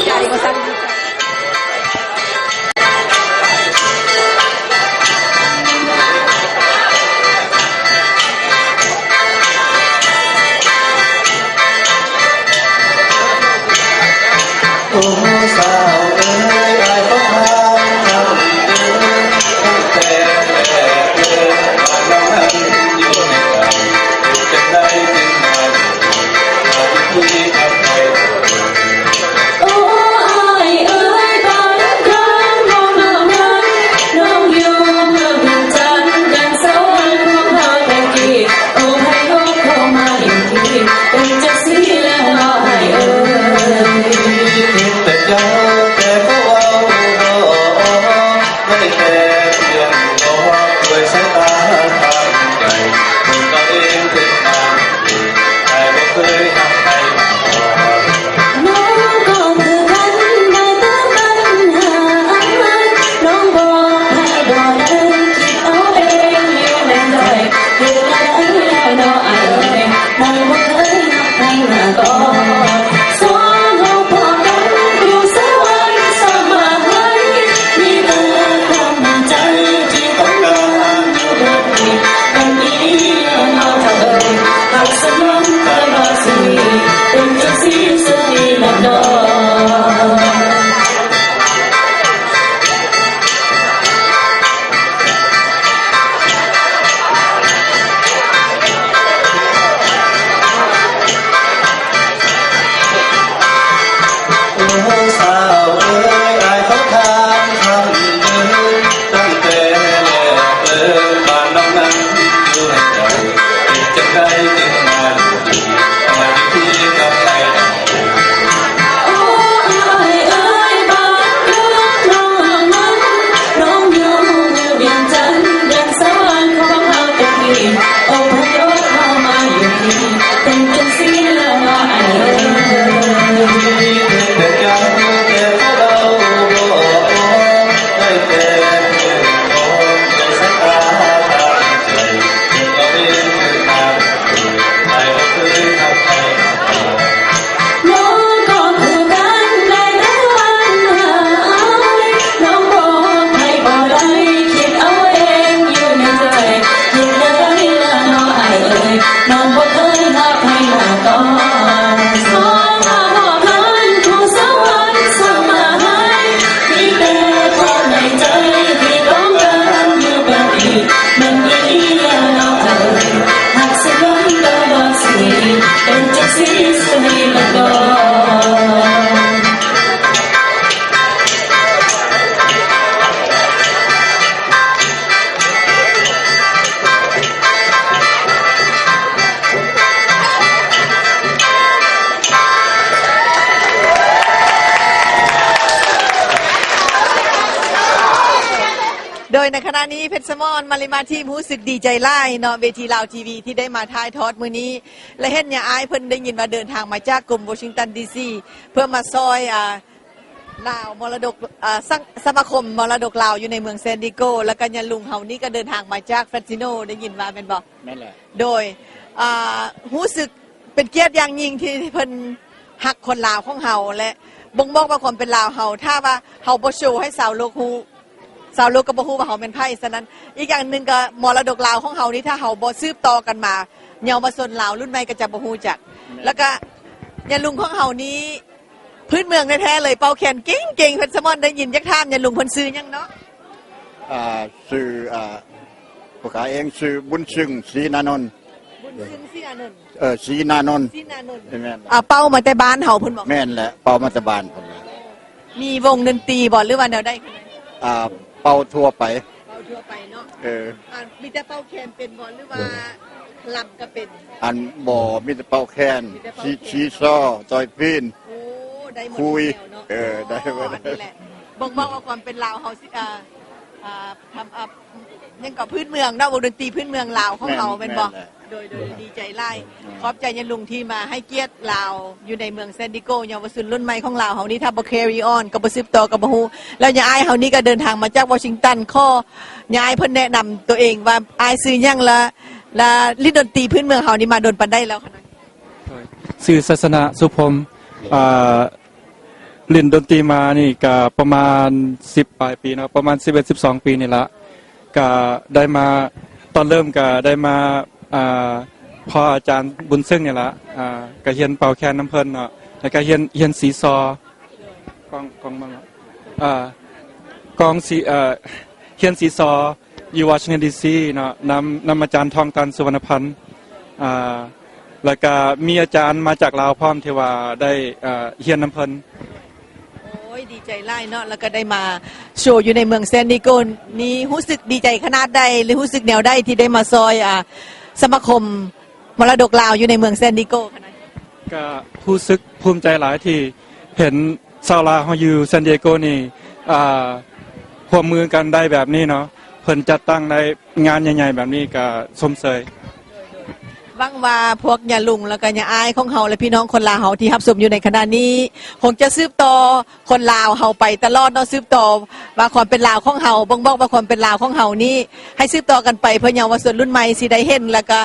ໃຈວ່າຊັ້ນ. ເອີຍ ອ້າຍຂໍຖາມຄຳໜຶ່ງ ຕັ້ງແຕ່ແລກເລີ່ມບ້ານນ້ອງນັ້ນຢູ່ໃນໃຈ ເປັນຈັ່ງໃດຈຶ່ງມາຢູ່ທີ່ ມາຢູ່ທີ່ກັບໃຜ? ໂອ້ ອ້າຍເອີຍ ບ້ານເກີດນ້ອງນັ້ນ ນ້ອງຢູ່ເມືອງວຽງຈັນ ແດນສະຫວັນຂອງເຮົາຕົກດິນ ອະພະຍົບເຮົາມາຢູ່ທີ່ ເປັນຈັ່ງຊີ້ລະເນາະອ້າຍເອີຍ. ນ້ອງກໍຄືກັນ ໄດ້ແຕ່ຫວັ່ນຫາອ້າຍ ນ້ອງບອກໃຜບໍ່ໄດ້ ຄິດເອົາເອງຢູ່ໃນໃຈ ຄິດເອົາເອງລະເນາະອ້າຍເອີຍ ນ້ອງບໍ່ເຄີຍຮັກໃຜມາກ່ອນ ສອງ ວ່າບໍ່ເຄີຍຜູ້ສະຫວັນສົ່ງມາໃຫ້ ມີແຕ່ຄວາມໃນໃຈທີ່ຕ້ອງການຢູ່ແບບນີ້ ແມ່ນອີ່ຫຼີລະເນາະອ້າຍເອີຍ ຮັກຊິຫວັງຕະຫຼອດຊີວິດ ເປັນຈັ່ງຊີ້ສະເໜ່ລະດອກ. ໂດຍໃນຂະນະນີ້ ເພັດສະໝອນ ມາລິມາທີມ ຮູ້ສຶກດີໃຈຫຼາຍເນາະ ເວທີລາວທີວີ ທີ່ໄດ້ມາຖ່າຍທອດມື້ນີ້ ແລະ ເຫັນຍາອ້າຍເພິ່ນໄດ້ຍິນວ່າເດີນທາງມາຈາກກົມວໍຊິງຕັນ ດີຊີ ເພື່ອມາຊ່ອຍ ອ່າ ລາວມໍລະດົກ ເອີ ສະ ສະມາຄົມມໍລະດົກລາວຢູ່ໃນເມືອງແຊນດີເອໂກ ແລ້ວກໍຍາລຸງເຮົານີ້ກໍເດີນທາງມາຈາກແຟຣດຊິໂນ ໄດ້ຍິນວ່າແມ່ນບໍ່? ແມ່ນແຫຼະ. ໂດຍ ອ່າ ຮູ້ສຶກເປັນກຽດຢ່າງຍິ່ງທີ່ເພິ່ນຮັກຄົນລາວຂອງເຮົາ ແລະ ບົ່ງບອກວ່າຄວາມເປັນລາວເຮົາ ຖ້າວ່າເຮົາບໍ່ໂຊໃຫ້ຊາວໂລກຮູ້ ຊາວໂລກກໍບໍ່ຮູ້ວ່າເຮົາແມ່ນໃຜ. ສະນັ້ນ ອີກຢ່າງໜຶ່ງກໍມໍລະດົກລາວຂອງເຮົານີ້ ຖ້າເຮົາບໍ່ສືບຕໍ່ກັນມາ ເຍົາວະຊົນລາວລຸ້ນໃໝ່ກໍຈະບໍ່ຮູ້ຈັກ. ແມ່ນ. ແລ້ວກໍຍາລຸງຂອງເຮົານີ້ ພື້ນເມືອງແທ້ໆເລີຍ ເປົ່າແຄນເກັ່ງໆ ເພິ່ນສະໝອນໄດ້ຍິນ. ຢາກຖາມຍາລຸງເພິ່ນຊື່ຫຍັງເນາະ? ອ່າ ຊື່ ອ່າ ພວກຂ້າເອງຊື່ບຸນຊຶງ ສີນານົນ. ບຸນຊຶງ ສີອານົນ. ເອີ ສີນານົນ. ສີນານົນ. ແມ່ນ. ອ່າ ເປົ່າມາແຕ່ບ້ານເຮົາພຸ້ນບໍ? ແມ່ນແຫຼະ ເປົ່າມາແຕ່ບ້ານພຸ້ນແຫຼະ. ມີວົງດົນຕີບໍ ຫຼືວ່າແນວໃດ? ອ່າ ເປົ່າທົ່ວໄປ. ເປົ່າທົ່ວໄປເນາະ. ເອີ ອ່າ ມີແຕ່ເປົ່າແຄນເປັນບໍ ຫຼືວ່າລຳກໍເປັນ? ອັນ ບໍ່ ມີແຕ່ເປົ່າແຄນ ມີແຕ່ເປົ່າແຄນ ຊີ ຊີຊໍ ຕ່ອຍປີ້ນ. ໂອ້ ໄດ້ໝົດທຸກແນວເນາະ. ເອີ ໄດ້ໝົດ. ອໍ ນີ້ແຫຼະ ບົ່ງບອກວ່າຄວາມເປັນລາວເຮົາຊິ ອ່າ ອ່າ ທຳ ອ່າ ຫຍັງກໍພື້ນເມືອງເນາະ ວົງດົນຕີພື້ນເມືອງລາວຂອງເຮົາ. ແມ່ນ ແມ່ນບໍ່? ແມ່ນແຫຼະ. ໂດຍ ໂດຍ ໂດຍ ດີໃຈຫຼາຍ. ຂອບໃຈຍາລຸງທີ່ມາໃຫ້ກຽດລາວຢູ່ໃນເມືອງແຊນດີເອໂກ ເຍົາວະຊົນລຸ້ນໃໝ່ຂອງລາວເຮົານີ້ ຖ້າບໍ່ carry on ກໍບໍ່ສືບຕໍ່ກໍບໍ່ຮູ້. ແລ້ວຍາອ້າຍເຮົານີ້ກໍເດີນທາງມາຈາກວໍຊິງຕັນ ຂໍຍາອ້າຍເພິ່ນແນະນຳຕົວເອງວ່າອ້າຍຊື່ຫຍັງ ແລະ ແລະຫຼິ້ນດົນຕີພື້ນເມືອງເຮົານີ້ມາດົນປານໃດແລ້ວ? ໂດຍ ຊື່ໄຊຊະນະ ສຸພົມ ອ່າ ຫຼິ້ນດົນຕີມານີ້ກະປະມານສິບປາຍປີເນາະ ປະມານສິບເອັດ ສິບສອງປີນີ້ລະ ກະໄດ້ມາ ຕອນເລີ່ມກະໄດ້ມາ ອ່າ ພໍ້ອາຈານບຸນຊຶງນີ້ລະ ອ່າ ກະຮຽນເປົ່າແຄນນຳເພິ່ນເນາະ ແລ້ວກະຮຽນ ຮຽນຊີຊໍ ກອງ ກອງມັນ ອ່າ ກອງຊີ ເອີ ຮຽນຊີຊໍ ຢູ່ວໍຊິງຕັນ ດີຊີ ເນາະ ນຳ ນຳອາຈານ ທອງຕັນ ສຸວັນນະພັນ ອ່າ ແລ້ວກະມີອາຈານມາຈາກລາວພ້ອມທີ່ວ່າໄດ້ ເອີ ຮຽນນຳເພິ່ນ. ໂອ້ຍ ດີໃຈຫຼາຍເນາະ ແລ້ວກະໄດ້ມາໂຊຢູ່ໃນເມືອງແຊນດີເອໂກນີ້ ຮູ້ສຶກດີໃຈຂະໜາດໃດ ຫຼືຮູ້ສຶກແນວໃດທີ່ໄດ້ມາຊ່ອຍ ອ່າ ສະມາຄົມມໍລະດົກລາວຢູ່ໃນເມືອງແຊນດີເອໂກຂະໜາດນີ້? ກະຮູ້ສຶກພູມໃຈຫຼາຍທີ່ເຫັນ ຊາວລາວເຮົາຢູ່ແຊນດີເອໂກນີ້ ອ່າ ຮ່ວມມືກັນໄດ້ແບບນີ້ເນາະ ເພິ່ນຈັດຕັ້ງໄດ້ງານໃຫຍ່ໆແບບນີ້ກະຊົມເຊີຍ. ຫວັງວ່າພວກຍາລຸງ ແລ້ວກະຍາອ້າຍຂອງເຮົາ ແລະ ພີ່ນ້ອງຄົນລາວເຮົາທີ່ຮັບຊົມຢູ່ໃນຂະນະນີ້ ຄົງຈະສືບຕໍ່ຄົນລາວເຮົາໄປຕະຫຼອດເນາະ ສືບຕໍ່ວ່າຄວາມເປັນລາວຂອງເຮົາ ບົ່ງບອກວ່າຄວາມເປັນລາວຂອງເຮົານີ້ ໃຫ້ສືບຕໍ່ກັນໄປ ເພື່ອເຍົາວະຊົນລຸ້ນໃໝ່ຊິໄດ້ເຫັນ ແລ້ວກະ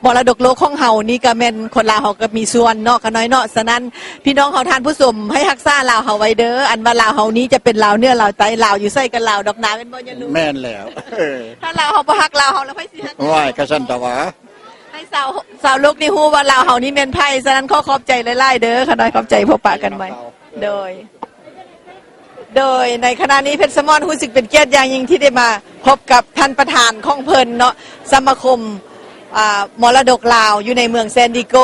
ມໍລະດົກໂລກຂອງເຮົານີ້ກະແມ່ນຄົນລາວເຮົາກະມີສ່ວນເນາະ ຂະນ້ອຍເນາະ. ສະນັ້ນ ພີ່ນ້ອງເຮົາທ່ານຜູ້ຊົມ ໃຫ້ຮັກສາລາວເຮົາໄວ້ເດີ ອັນວ່າລາວເຮົານີ້ຈະເປັນລາວເໜືອລາວໃຕ້ ລາວຢູ່ໃສກະລາວດອກນາ ແມ່ນບໍ່ຍາລຸງ? ແມ່ນແລ້ວ ເອີ ຖ້າລາວເຮົາບໍ່ຮັກລາວເຮົາ ແລ້ວໃຜຊິຮັກ? ວ້າຍ ກະຊັ້ນຕະຫວາ ໃຫ້ຊາວ ຊາວໂລກນີ້ຮູ້ວ່າລາວເຮົານີ້ແມ່ນໃຜ. ສະນັ້ນ ຂໍຂອບໃຈຫຼາຍໆເດີ ຂະນ້ອຍ ຂອບໃຈ ພົບປະກັນໃໝ່. ໂດຍ ໂດຍ ໃນຂະນະນີ້ ເພັດສະໝອນ ຮູ້ສຶກເປັນກຽດຢ່າງຍິ່ງທີ່ໄດ້ມາພົບກັບທ່ານປະທານຂອງເພິ່ນເນາະ ສະມາຄົມ ອ່າ ມໍລະດົກລາວຢູ່ໃນເມືອງແຊນດີໂກ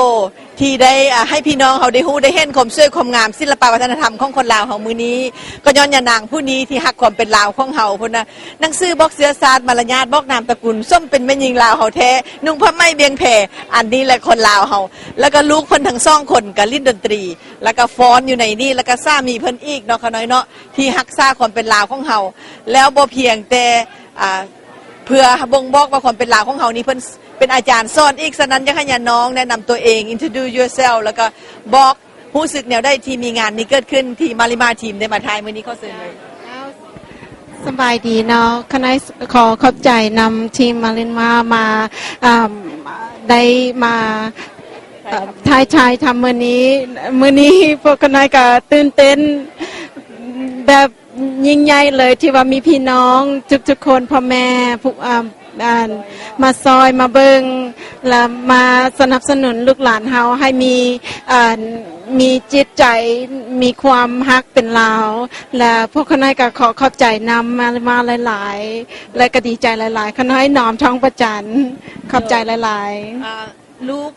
ທີ່ໄດ້ ອ່າ ໃຫ້ພີ່ນ້ອງເຮົາໄດ້ຮູ້ໄດ້ເຫັນຄວາມສວຍຄວາມງາມ ສິລະປະວັດທະນະທຳຂອງຄົນລາວເຮົາມື້ນີ້ ກໍຍ້ອນຍານາງຜູ້ນີ້ທີ່ຮັກຄວາມເປັນລາວຂອງເຮົາພຸ້ນນະ. ໜັງສືບອກເຊື້ອຊາດ ມາລະຍາດບອກນາມຕະກຸນ ສົມເປັນແມ່ຍິງລາວເຮົາແທ້ ນຸ່ງຜ້າໄໝ້ບຽງແພ ອັນນີ້ແຫຼະຄົນລາວເຮົາ. ແລ້ວກໍລູກເພິ່ນທັງສອງຄົນກໍຫຼິ້ນດົນຕຣີ ແລ້ວກໍຟ້ອນຢູ່ໃນນີ້ ແລ້ວກໍສາມີເພິ່ນອີກເນາະ ຂະນ້ອຍເນາະ ທີ່ຮັກສາຄວາມເປັນລາວຂອງເຮົາ ແລ້ວບໍ່ພຽງແຕ່ ອ່າ ເພື່ອບົ່ງບອກວ່າຄວາມເປັນລາວຂອງເຮົານີ້ ເພິ່ນເປັນອາຈານສອນອີກ. ສະນັ້ນ ຢາກໃຫ້ຍານາງແນະນຳຕົວເອງ introduce yourself ແລ້ວກໍບອກຮູ້ສຶກແນວໃດທີ່ມີງານນີ້ເກີດຂຶ້ນ ທີ່ມາລິມາທີມໄດ້ມາຖ່າຍມື້ນີ້. ຂໍເຊີນເລີຍ. ສະບາຍດີເນາະ ຂະນ້ອຍຂໍຂອບໃຈນຳທີມມາລິມາ ມາ ອ່າ ໄດ້ມາ ເອີ່ ຖ່າຍ ຖ່າຍທຳມື້ນີ້. ມື້ນີ້ພວກຂະນ້ອຍກໍຕື່ນເຕັ້ນແບບ ຍິ່ງໃຫຍ່ເລີຍ ທີ່ວ່າມີພີ່ນ້ອງທຸກໆຄົນ ພໍ່ແມ່ ຜູ້ ອ່າ ມາຊ່ອຍມາເບິ່ງ ແລະ ມາສະໜັບສະໜູນລູກຫຼານເຮົາໃຫ້ມີ ອ່າ ມີຈິດໃຈ ມີຄວາມຮັກເປັນລາວ ແລະ ພວກຂ້ານ້ອຍກໍຂໍຂອບໃຈນຳມາ ມາຫຼາຍໆ ແລະ ກໍດີໃຈຫຼາຍໆ. ຂ້ານ້ອຍ ໜອມ ທອງປະຈັນ ຂອບໃຈຫຼາຍໆ. ອ່າ ລູກ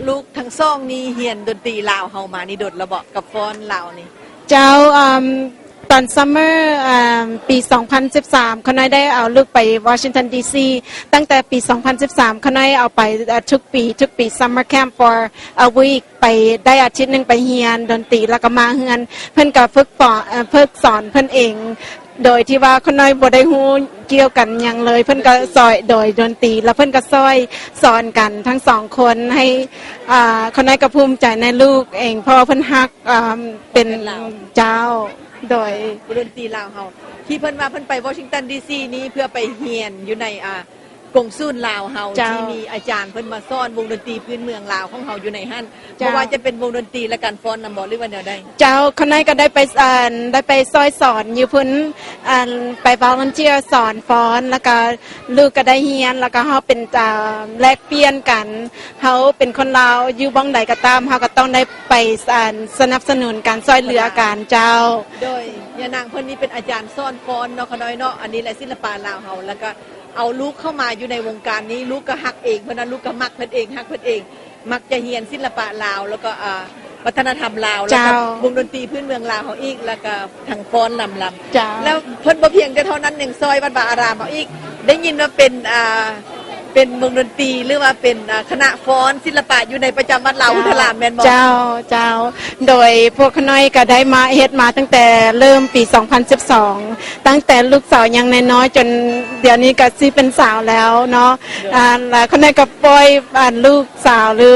ລູກທັງສອງນີ້ຮຽນດົນຕີລາວເຮົາມານີ້ດົນແລ້ວບໍ່ ກັບຟ້ອນລາວນີ້? ເຈົ້າ ອາ ຕອນ summer ອາ ປີສອງພັນສິບສາມ ຂ້ານ້ອຍໄດ້ເອົາລູກໄປ Washington D C ຕັ້ງແຕ່ປີສອງພັນສິບສາມ ຂ້ານ້ອຍເອົາໄປ ອາ ທຸກປີ ທຸກປີ summer camp for a week ໄປໄດ້ອາທິດໜຶ່ງ ໄປຮຽນດົນຕີ ແລ້ວກໍມາເຮືອນ ເພິ່ນກໍຝຶກສອນ ເອີ່ ຝຶກສອນເພິ່ນເອງ ໂດຍທີ່ວ່າຂ້ານ້ອຍບໍ່ໄດ້ຮູ້ກ່ຽວກັນຫຍັງເລີຍ ເພິ່ນກໍຊ່ອຍໂດຍດົນຕີ ແລ້ວເພິ່ນກໍຊ່ອຍສອນກັນທັງສອງຄົນໃຫ້ ອາ ຂ້ານ້ອຍກໍພູມໃຈໃນລູກເອງ ເພາະວ່າເພິ່ນຮັກ ອາ ເປັນ ເປັນລາວ ເຈົ້າ ໂດຍ ວົງດົນຕີລາວເຮົາ ທີ່ເພິ່ນວ່າເພິ່ນໄປ Washington D C ນີ້ເພື່ອໄປຮຽນຢູ່ໃນ ອາ ກົງສູນລາວເຮົາ ເຈົ້າ ທີ່ມີອາຈານເພິ່ນມາສອນວົງດົນຕີພື້ນເມືອງລາວຂອງເຮົາຢູ່ໃນຫັ້ນ ເຈົ້າ ບໍ່ວ່າຈະເປັນວົງດົນຕີ ແລະ ການຟ້ອນນຳບໍ່ ຫຼືວ່າແນວໃດ? ເຈົ້າ ຂ້ານ້ອຍກໍໄດ້ໄປ ອັນ ໄດ້ໄປຊ່ອຍສອນຢູ່ພຸ້ນ ອັນ ໄປ volunteer ສອນຟ້ອນ ແລ້ວກໍລູກກໍໄດ້ຮຽນ ແລ້ວກໍເຮົາເປັນ ອາ ແລກປ່ຽນກັນ ເຮົາເປັນຄົນລາວ ຢູ່ບ່ອນໃດກໍຕາມ ເຮົາກໍຕ້ອງໄດ້ໄປ ອັນ ສະໜັບສະໜູນການຊ່ວຍເຫຼືອກັນ ເຈົ້າ ໂດຍ ຍານາງເພິ່ນນີ້ເປັນອາຈານສອນຟ້ອນເນາະ ຂ້ານ້ອຍເນາະ ອັນນີ້ແຫຼະສິລະປະລາວເຮົາ ແລ້ວກໍ ເອົາລູກເຂົ້າມາຢູ່ໃນວົງການນີ້ ລູກກໍຮັກເອງ ເພິ່ນວ່າລູກກໍມັກເພິ່ນເອງ ຮັກເພິ່ນເອງ ມັກຈະຮຽນສິລະປະລາວ ແລ້ວກໍ ອ່າ ວັດທະນະທຳລາວ ແລ້ວກໍ ເຈົ້າ ວົງດົນຕີພື້ນເມືອງລາວເຮົາອີກ ແລ້ວກໍທັງຟ້ອນນຳລຳ ເຈົ້າ ແລ້ວເພິ່ນບໍ່ພຽງແຕ່ເທົ່ານັ້ນ ຍັງຊ່ອຍວັດວາອາຣາມເຮົາອີກ ໄດ້ຍິນວ່າເປັນ ອ່າ ເປັນວົງດົນຕີ ຫຼືວ່າເປັນ ອ່າ ຄະນະຟ້ອນສິລະປະຢູ່ໃນປະຈຳວັດລາວ ເຈົ້າ ພຸດທະລາມ ແມ່ນບໍ່? ເຈົ້າ ເຈົ້າ ໂດຍພວກຂ້ານ້ອຍກໍໄດ້ມາເຮັດມາຕັ້ງແຕ່ເລີ່ມປີສອງພັນສິບສອງ ຕັ້ງແຕ່ລູກສາວຍັງນ້ອຍໆ ຈົນດຽວນີ້ກໍຊິເປັນສາວແລ້ວເນາະ ໂດຍ ອາ ແລ້ວຂ້ານ້ອຍກໍປ່ອຍ ອາ ລູກສາວ ຫຼື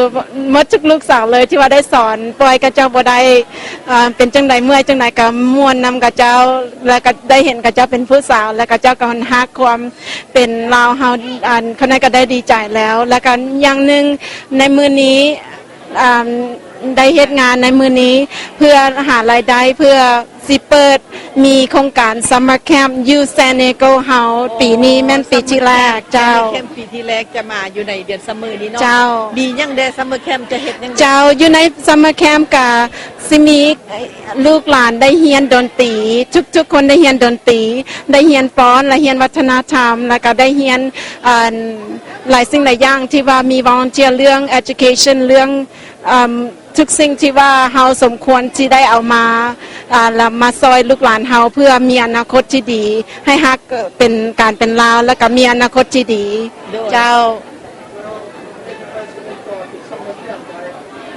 ໝົດທຸກລູກສາວເລີຍທີ່ວ່າໄດ້ສອນ ປ່ອຍຂະເຈົ້າບໍ່ໄດ້ ອາ ເປັນຈັ່ງໃດເມື່ອຍຈັ່ງໃດກໍມ່ວນນຳຂະເຈົ້າ ແລ້ວກໍໄດ້ເຫັນຂະເຈົ້າເປັນຜູ້ສາວ ແລ້ວຂະເຈົ້າກໍຮັກຄວາມເປັນລາວເຮົາ ອັນ ຂ້ານ້ອຍກໍໄດ້ດີໃຈແລ້ວ ແລ້ວກໍຢ່າງໜຶ່ງໃນມື້ນີ້ ອາ ໄດ້ເຮັດງານໃນມື້ນີ້ເພື່ອຫາລາຍໄດ້ ເພື່ອຊິເປີດມີໂຄງການ summer camp ຢູ່ San Diego ເຮົາ ໂອ້ ປີນີ້ແມ່ນປີທີແລກ ເຈົ້າ summer camp ປີທີແລກຈະມາຢູ່ໃນເດືອນ summer ນີ້ເນາະ ເຈົ້າ ມີຫຍັງແດ່ summer camp ຈະເຮັດຫຍັງແດ່? ເຈົ້າ ຢູ່ໃນ summer camp ກະຊິມີ ລູກຫຼານໄດ້ຮຽນດົນຕີ ທຸກໆຄົນໄດ້ຮຽນດົນຕີ ໄດ້ຮຽນຟ້ອນ ແລະ ຮຽນວັດທະນະທຳ ແລ້ວກໍໄດ້ຮຽນ ອັນ ຫຼາຍສິ່ງຫຼາຍຢ່າງທີ່ວ່າມີ volunteer ເລື່ອງ education ເລື່ອງ ເອີ່ມ ທຸກສິ່ງທີ່ວ່າເຮົາສົມຄວນທີ່ໄດ້ເອົາມາ ອາ ແລ້ວມາຊ່ອຍລູກຫຼານເຮົາເພື່ອມີອະນາຄົດທີ່ດີ ໃຫ້ຮັກເປັນ ການເປັນລາວ ແລ້ວກໍມີອະນາຄົດທີ່ດີ ໂດຍ ເຈົ້າ.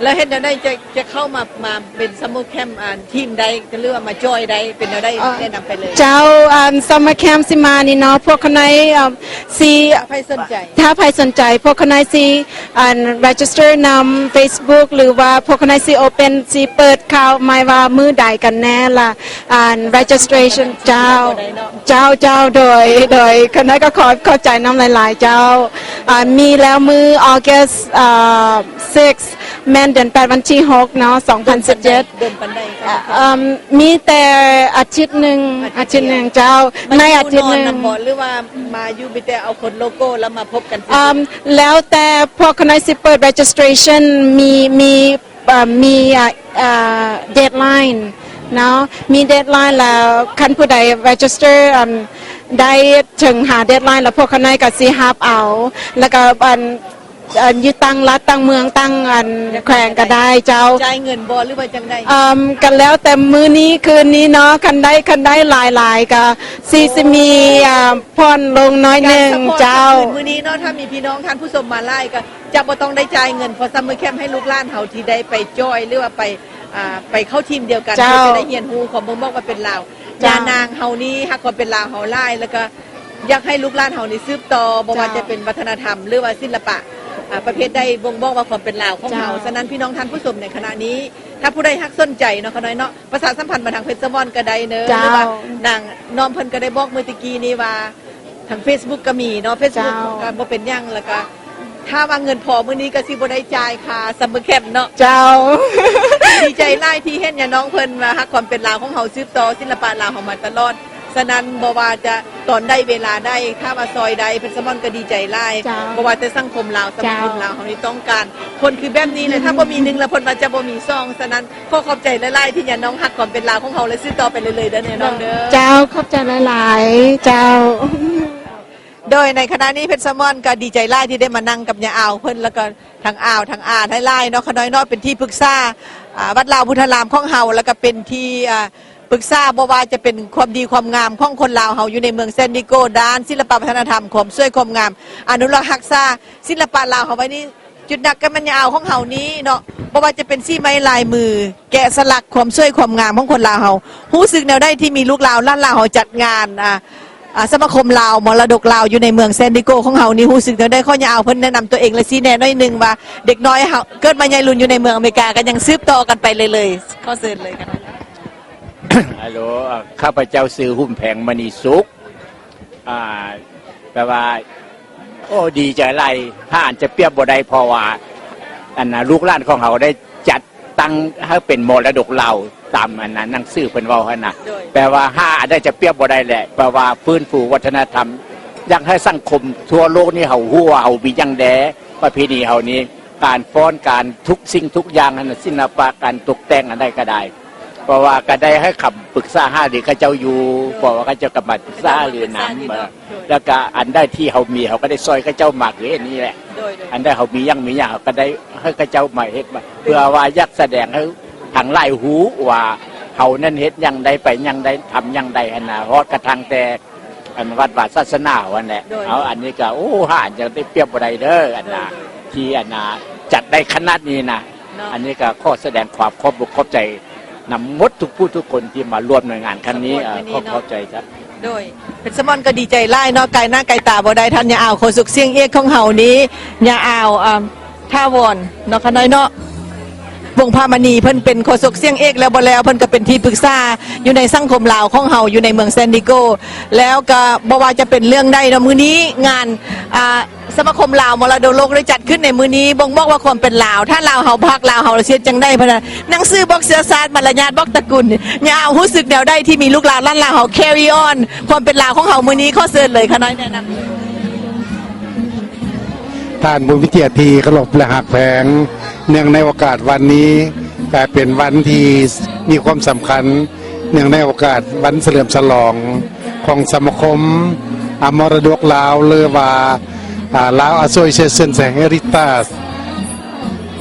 ແລ້ວເຮັດແນວໃດຈະ ຈະເຂົ້າມາ ມາເປັນ summer camp ອັນ ທີມໃດ ຫຼືວ່າມາຈອຍໃດ ເປັນແນວໃດ ເອີ່ ແນະນຳໄປເລີຍ. ເຈົ້າ ອັນ summer camp ຊິມານີ້ເນາະ ພວກຂ້ານ້ອຍ ເອີ່ມ ຊິ ຖ້າໃຜສົນໃຈ ຖ້າໃຜສົນໃຈ ພວກຂ້ານ້ອຍຊິ ອັນ register ນຳ Facebook ຫຼືວ່າພວກຂ້ານ້ອຍຊິ open ຊິເປີດຂ່າວໃໝ່ວ່າມື້ໃດກັນແນ່ລະ ອັນ registration ເຈົ້າ ເຈົ້າ ເຈົ້າ ໂດຍ ໂດຍ ຂ້ານ້ອຍກໍຂໍຂອບໃຈນຳຫຼາຍໆ ເຈົ້າ ອາ ມີແລ້ວມື້ August ເອີ່ six ແມ່ນເດືອນແປດ ວັນທີຫົກເນາະ ສອງພັນສິບເຈັດ ໂດນປານໃດ ເອີ່ມ ມີແຕ່ອາທິດໜຶ່ງ ອາທິດໜຶ່ງ ອາທິດໜຶ່ງ ເຈົ້າ ໃນອາທິດໜຶ່ງ ມາຢູ່ນອນນຳບໍ່ ຫຼືວ່າມາຢູ່ມີແຕ່ເອົາຄົນໂລໂກ້ແລ້ວມາພົບກັນຊື່ໆ? ເອີ່ມ ແລ້ວແຕ່ພວກຂ້ານ້ອຍຊິເປີດ registration ມີ ມີ ເອີ່ມ ມີ ເອີ່ມ deadline ເນາະ ມີ deadline ແລ້ວ ຄັນຜູ້ໃດ register ອັນ ໄດ້ເຖິງຫາ deadline ແລ້ວ ພວກຂ້ານ້ອຍກໍຊິຮັບເອົາ ແລ້ວກໍ ອັນ ອັນ ຢູ່ຕ່າງລັດຕ່າງເມືອງຕ່າງອັນແຂວງກໍໄດ້ເຈົ້າ. ຈ່າຍເງິນບໍ່ ຫຼືວ່າຈັ່ງໃດ? ເອີ່ມ ກໍແລ້ວແຕ່ມື້ນີ້ຄືນນີ້ເນາະ ຄັນໄດ້ ຄັນໄດ້ຫຼາຍໆ ກໍຊິ ຊິມີ ອ່າ ຜ່ອນລົງໜ້ອຍໜຶ່ງເຈົ້າ. ມື້ນີ້ເນາະ ຖ້າມີພີ່ນ້ອງທ່ານຜູ້ຊົມມາຫຼາຍ ກໍຈະບໍ່ຕ້ອງໄດ້ຈ່າຍເງິນ ເພາະ Summer Camp ໃຫ້ລູກຫຼານເຮົາທີ່ໄດ້ໄປຈອຍ ຫຼືວ່າໄປ ອ່າ ໄປເຂົ້າທີມດຽວກັນ ເຈົ້າ ເພື່ອຈະໄດ້ຮຽນຮູ້ຄວາມບົ່ງບອກວ່າເປັນລາວ. ເຈົ້າ ຍານາງເຮົານີ້ຮັກຄວາມເປັນລາວເຮົາຫຼາຍ ແລ້ວກໍຢາກໃຫ້ລູກຫຼານເຮົານີ້ສືບຕໍ່ ບໍ່ວ່າ ເຈົ້າ ຈະເປັນວັດທະນະທຳ ຫຼືວ່າສິລະປະ ອ່າ ປະເພດໃດບົ່ງບອກວ່າຄວາມເປັນລາວຂອງເຮົາ. ເຈົ້າ ສະນັ້ນ ພີ່ນ້ອງທ່ານຜູ້ຊົມໃນຂະນະນີ້ ຖ້າຜູ້ໃດຫາກສົນໃຈເນາະ ຂະນ້ອຍເນາະ ປະຊາສຳພັນມາທາງເຟສສະມອນກໍໄດ້ເນີ ເຈົ້າ ຫຼືວ່ານາງນ້ອງເພິ່ນກໍໄດ້ບອກມື້ຕະກີ້ນີ້ວ່າ ທາງເຟສບຸກກໍມີເນາະ ເຟສບຸກ ເຈົ້າ ກໍບໍ່ເປັນຫຍັງ ແລ້ວກໍຖ້າວ່າເງິນພໍມື້ນີ້ກໍຊິບໍ່ໄດ້ຈ່າຍຄ່າ Summer Camp ເນາະ. ເຈົ້າ ດີໃຈຫຼາຍທີ່ເຫັນຍານ້ອງເພິ່ນວ່າຮັກຄວາມເປັນລາວຂອງເຮົາ ສືບຕໍ່ສິລະປະລາວເຮົາມາຕະຫຼອດ. ສະນັ້ນ ບໍ່ວ່າຈະຕອນໃດເວລາໃດ ຖ້າວ່າຊ່ອຍໄດ້ ເຟສສະມອນກໍດີໃຈຫຼາຍ. ເຈົ້າ ບໍ່ວ່າແຕ່ສັງຄົມລາວ ສະມາຄົມລາວເຮົານີ້ຕ້ອງການຄົນຄືແບບນີ້ແຫຼະ. ເຈົ້າ ຖ້າບໍ່ມີໜຶ່ງແລ້ວ ເພິ່ນວ່າຈະບໍ່ມີສອງ. ສະນັ້ນ ຂໍຂອບໃຈຫຼາຍໆ ທີ່ຍານ້ອງຮັກຄວາມເປັນລາວຂອງເຮົາ ແລະ ສືບຕໍ່ໄປເລື້ອຍໆ ເດີຍານ້ອງເດີ. ເຈົ້າ ຂອບໃຈຫຼາຍໆ ເຈົ້າ. ໂດຍໃນຂະນະນີ້ເພັດສະໝອນກໍດີໃຈຫຼາຍທີ່ໄດ້ມານັ່ງກັບຍາອາວເພິ່ນ ແລ້ວກໍທັງອາວທັງອາຫຼາຍໆເນາະ ຂະນ້ອຍເນາະ ເປັນທີ່ປຶກສາ ອ່າ ວັດລາວພຸດທະລາມຂອງເຮົາ ແລ້ວກໍເປັນທີ່ ອ່າ ປຶກສາ ບໍ່ວ່າຈະເປັນຄວາມດີຄວາມງາມຂອງຄົນລາວເຮົາຢູ່ໃນເມືອງແຊນດິໂກ ດ້ານສິລະປະວັດທະນະທຳ ຄວາມສວຍຄວາມງາມ ອະນຸລັກຮັກສາສິລະປະລາວເຮົາໄວ້ນີ້. ຈຸດໜັກກໍແມ່ນຍາອາວຂອງເຮົານີ້ເນາະ ບໍ່ວ່າຈະເປັນສີໄມ້ລາຍມື ແກະສະຫຼັກ ຄວາມສວຍຄວາມງາມຂອງຄົນລາວເຮົາ. ຮູ້ສຶກແນວໃດທີ່ມີລູກລາວ ຫຼານລາວເຮົາຈັດງານ ອ່າ ອ່າ ສະມາຄົມລາວ ມໍລະດົກລາວ ຢູ່ໃນເມືອງແຊນດິໂກຂອງເຮົານີ້ ຮູ້ສຶກແນວໃດ? ຂໍຍາອາວເພິ່ນແນະນຳຕົວເອງ ແລະ ຊີ້ແນະໜ້ອຍໜຶ່ງວ່າ ເດັກນ້ອຍເຮົາເກີດມາໃຫຍ່ລຸນຢູ່ໃນເມືອງອາເມລິກາ ກໍຍັງສືບຕໍ່ກັນໄປເລື້ອຍໆ. ຂໍເຊີນເລີຍ. ຮັລໂຫຼ ຂ້າພະເຈົ້າຊື່ ຫຸ້ມແພງ ມະນີສຸກ. ອ່າ ແປວ່າ ໂອ້ ດີໃຈຫຼາຍ ຫາອັນຈະປຽບບໍ່ໄດ້ ເພາະວ່າ ອັນນ່າ ລູກຫຼານຂອງເຮົາໄດ້ຈັດຕັ້ງໃຫ້ເປັນມໍລະດົກລາວ ຕາມອັນນັ້ນໜັງສືເພິ່ນເວົ້າຫັ້ນນະ. ໂດຍ ແປວ່າຫາອັນໃດຈະປຽບບໍ່ໄດ້ແຫຼະ ແປວ່າຟື້ນຟູວັດທະນະທຳ ຢາກໃຫ້ສັງຄົມທົ່ວໂລກນີ້ເຮົາຮູ້ວ່າເຮົາມີຫຍັງແດ່ ປະເພນີເຮົານີ້ ການຟ້ອນ ການທຸກສິ່ງທຸກຢ່າງຫັ້ນນະ ສິລະປະ ການຕົກແຕ່ງອັນໃດກໍໄດ້. ເພາະວ່າກໍໄດ້ໃຫ້ຄຳປຶກສາຫາລືເຂົາເຈົ້າຢູ່ ເພາະວ່າເຂົາເຈົ້າກໍມາປຶກສາຫາລືນຳ ແລ້ວກໍອັນໃດທີ່ເຮົາມີ ເຮົາກໍໄດ້ຊ່ອຍເຂົາເຈົ້າມາຄືອັນນີ້ແຫຼະ. ໂດຍ ອັນໃດເຮົາມີຫຍັງ ມີຫຍັງ ເຮົາກໍໄດ້ໃຫ້ເຂົາເຈົ້າມາເຮັດ ເພື່ອວ່າຢາກສະແດງໃຫ້ທັງຫຼາຍຮູ້ວ່າເຮົານັ້ນເຮັດຫຍັງໄດ້ ໄປຫຍັງໄດ້ ທຳຫຍັງໄດ້ຫັ້ນນະ ຮອດກະທັ່ງແຕ່ ອັນວັດວາສາສະໜາເຮົາຫັ້ນແຫຼະ. ໂດຍ ເອົາ ອັນນີ້ກໍ ໂອ້ ຫາອັນຈະໄດ້ປຽບບໍ່ໄດ້ເດີ ອັນນ່າ ໂດຍ ທີ່ອັນນ່າ ຈັດໄດ້ຂະໜາດນີ້ນະ. ເນາະ ອັນນີ້ກໍຂໍສະແດງຄວາມຂອບອົກຂອບໃຈນຳໝົດທຸກຜູ້ທຸກຄົນທີ່ມາຮ່ວມໃນງານຄັ້ງນີ້. ເອີ ຂໍຂອບໃຈ. ໂດຍ ເພັດສະໝອນກໍດີໃຈຫຼາຍເນາະ ກາຍໜ້າກາຍຕາບໍ່ໄດ້ ທ່ານຍາອາວໂຄສົກສຽງເອກຂອງເຮົານີ້ ຍາອາວ ອ່າ ຖາວອນເນາະ ຂະນ້ອຍເນາະ ວົງພາມະນີ ເພິ່ນເປັນໂຄສົກສຽງເອກແລ້ວບໍ່ແລ້ວ ເພິ່ນກໍເປັນທີ່ປຶກສາຢູ່ໃນສັງຄົມລາວຂອງເຮົາ ຢູ່ໃນເມືອງແຊນດິໂກ ແລ້ວກໍບໍ່ວ່າຈະເປັນເລື່ອງໃດເນາະ ມື້ນີ້ງານ ອ່າ ສະມາຄົມລາວມໍລະດົກໂລກໄດ້ຈັດຂຶ້ນໃນມື້ນີ້ ບົ່ງບອກວ່າຄວາມເປັນລາວ ຖ້າລາວເຮົາບໍ່ຮັກລາວເຮົາ ລາວຊິເຮັດຈັ່ງໃດ ພະນະ ໜັງສືບອກເຊື້ອຊາດ ມາລະຍາດບອກຕະກຸນ. ຍາອາວຮູ້ສຶກແນວໃດທີ່ມີລູກລາວ ຫຼານລາວເຮົາ carry on ຄວາມເປັນລາວຂອງເຮົາມື້ນີ້? ຂໍເຊີນເລີຍ ຂະນ້ອຍແນະນຳ. ທ່ານຜູ້ມີກຽດທີ່ເຄົາລົບ ແລະ ຮັກແພງ, ເນື່ອງໃນໂອກາດວັນນີ້ ກາຍເປັນວັນທີ່ມີຄວາມສຳຄັນ ເນື່ອງໃນໂອກາດວັນສະເຫຼີມສະຫຼອງຂອງສະມາຄົມ ອາ ມໍລະດົກລາວ ຫຼືວ່າ ອາ Lao Association Heritage.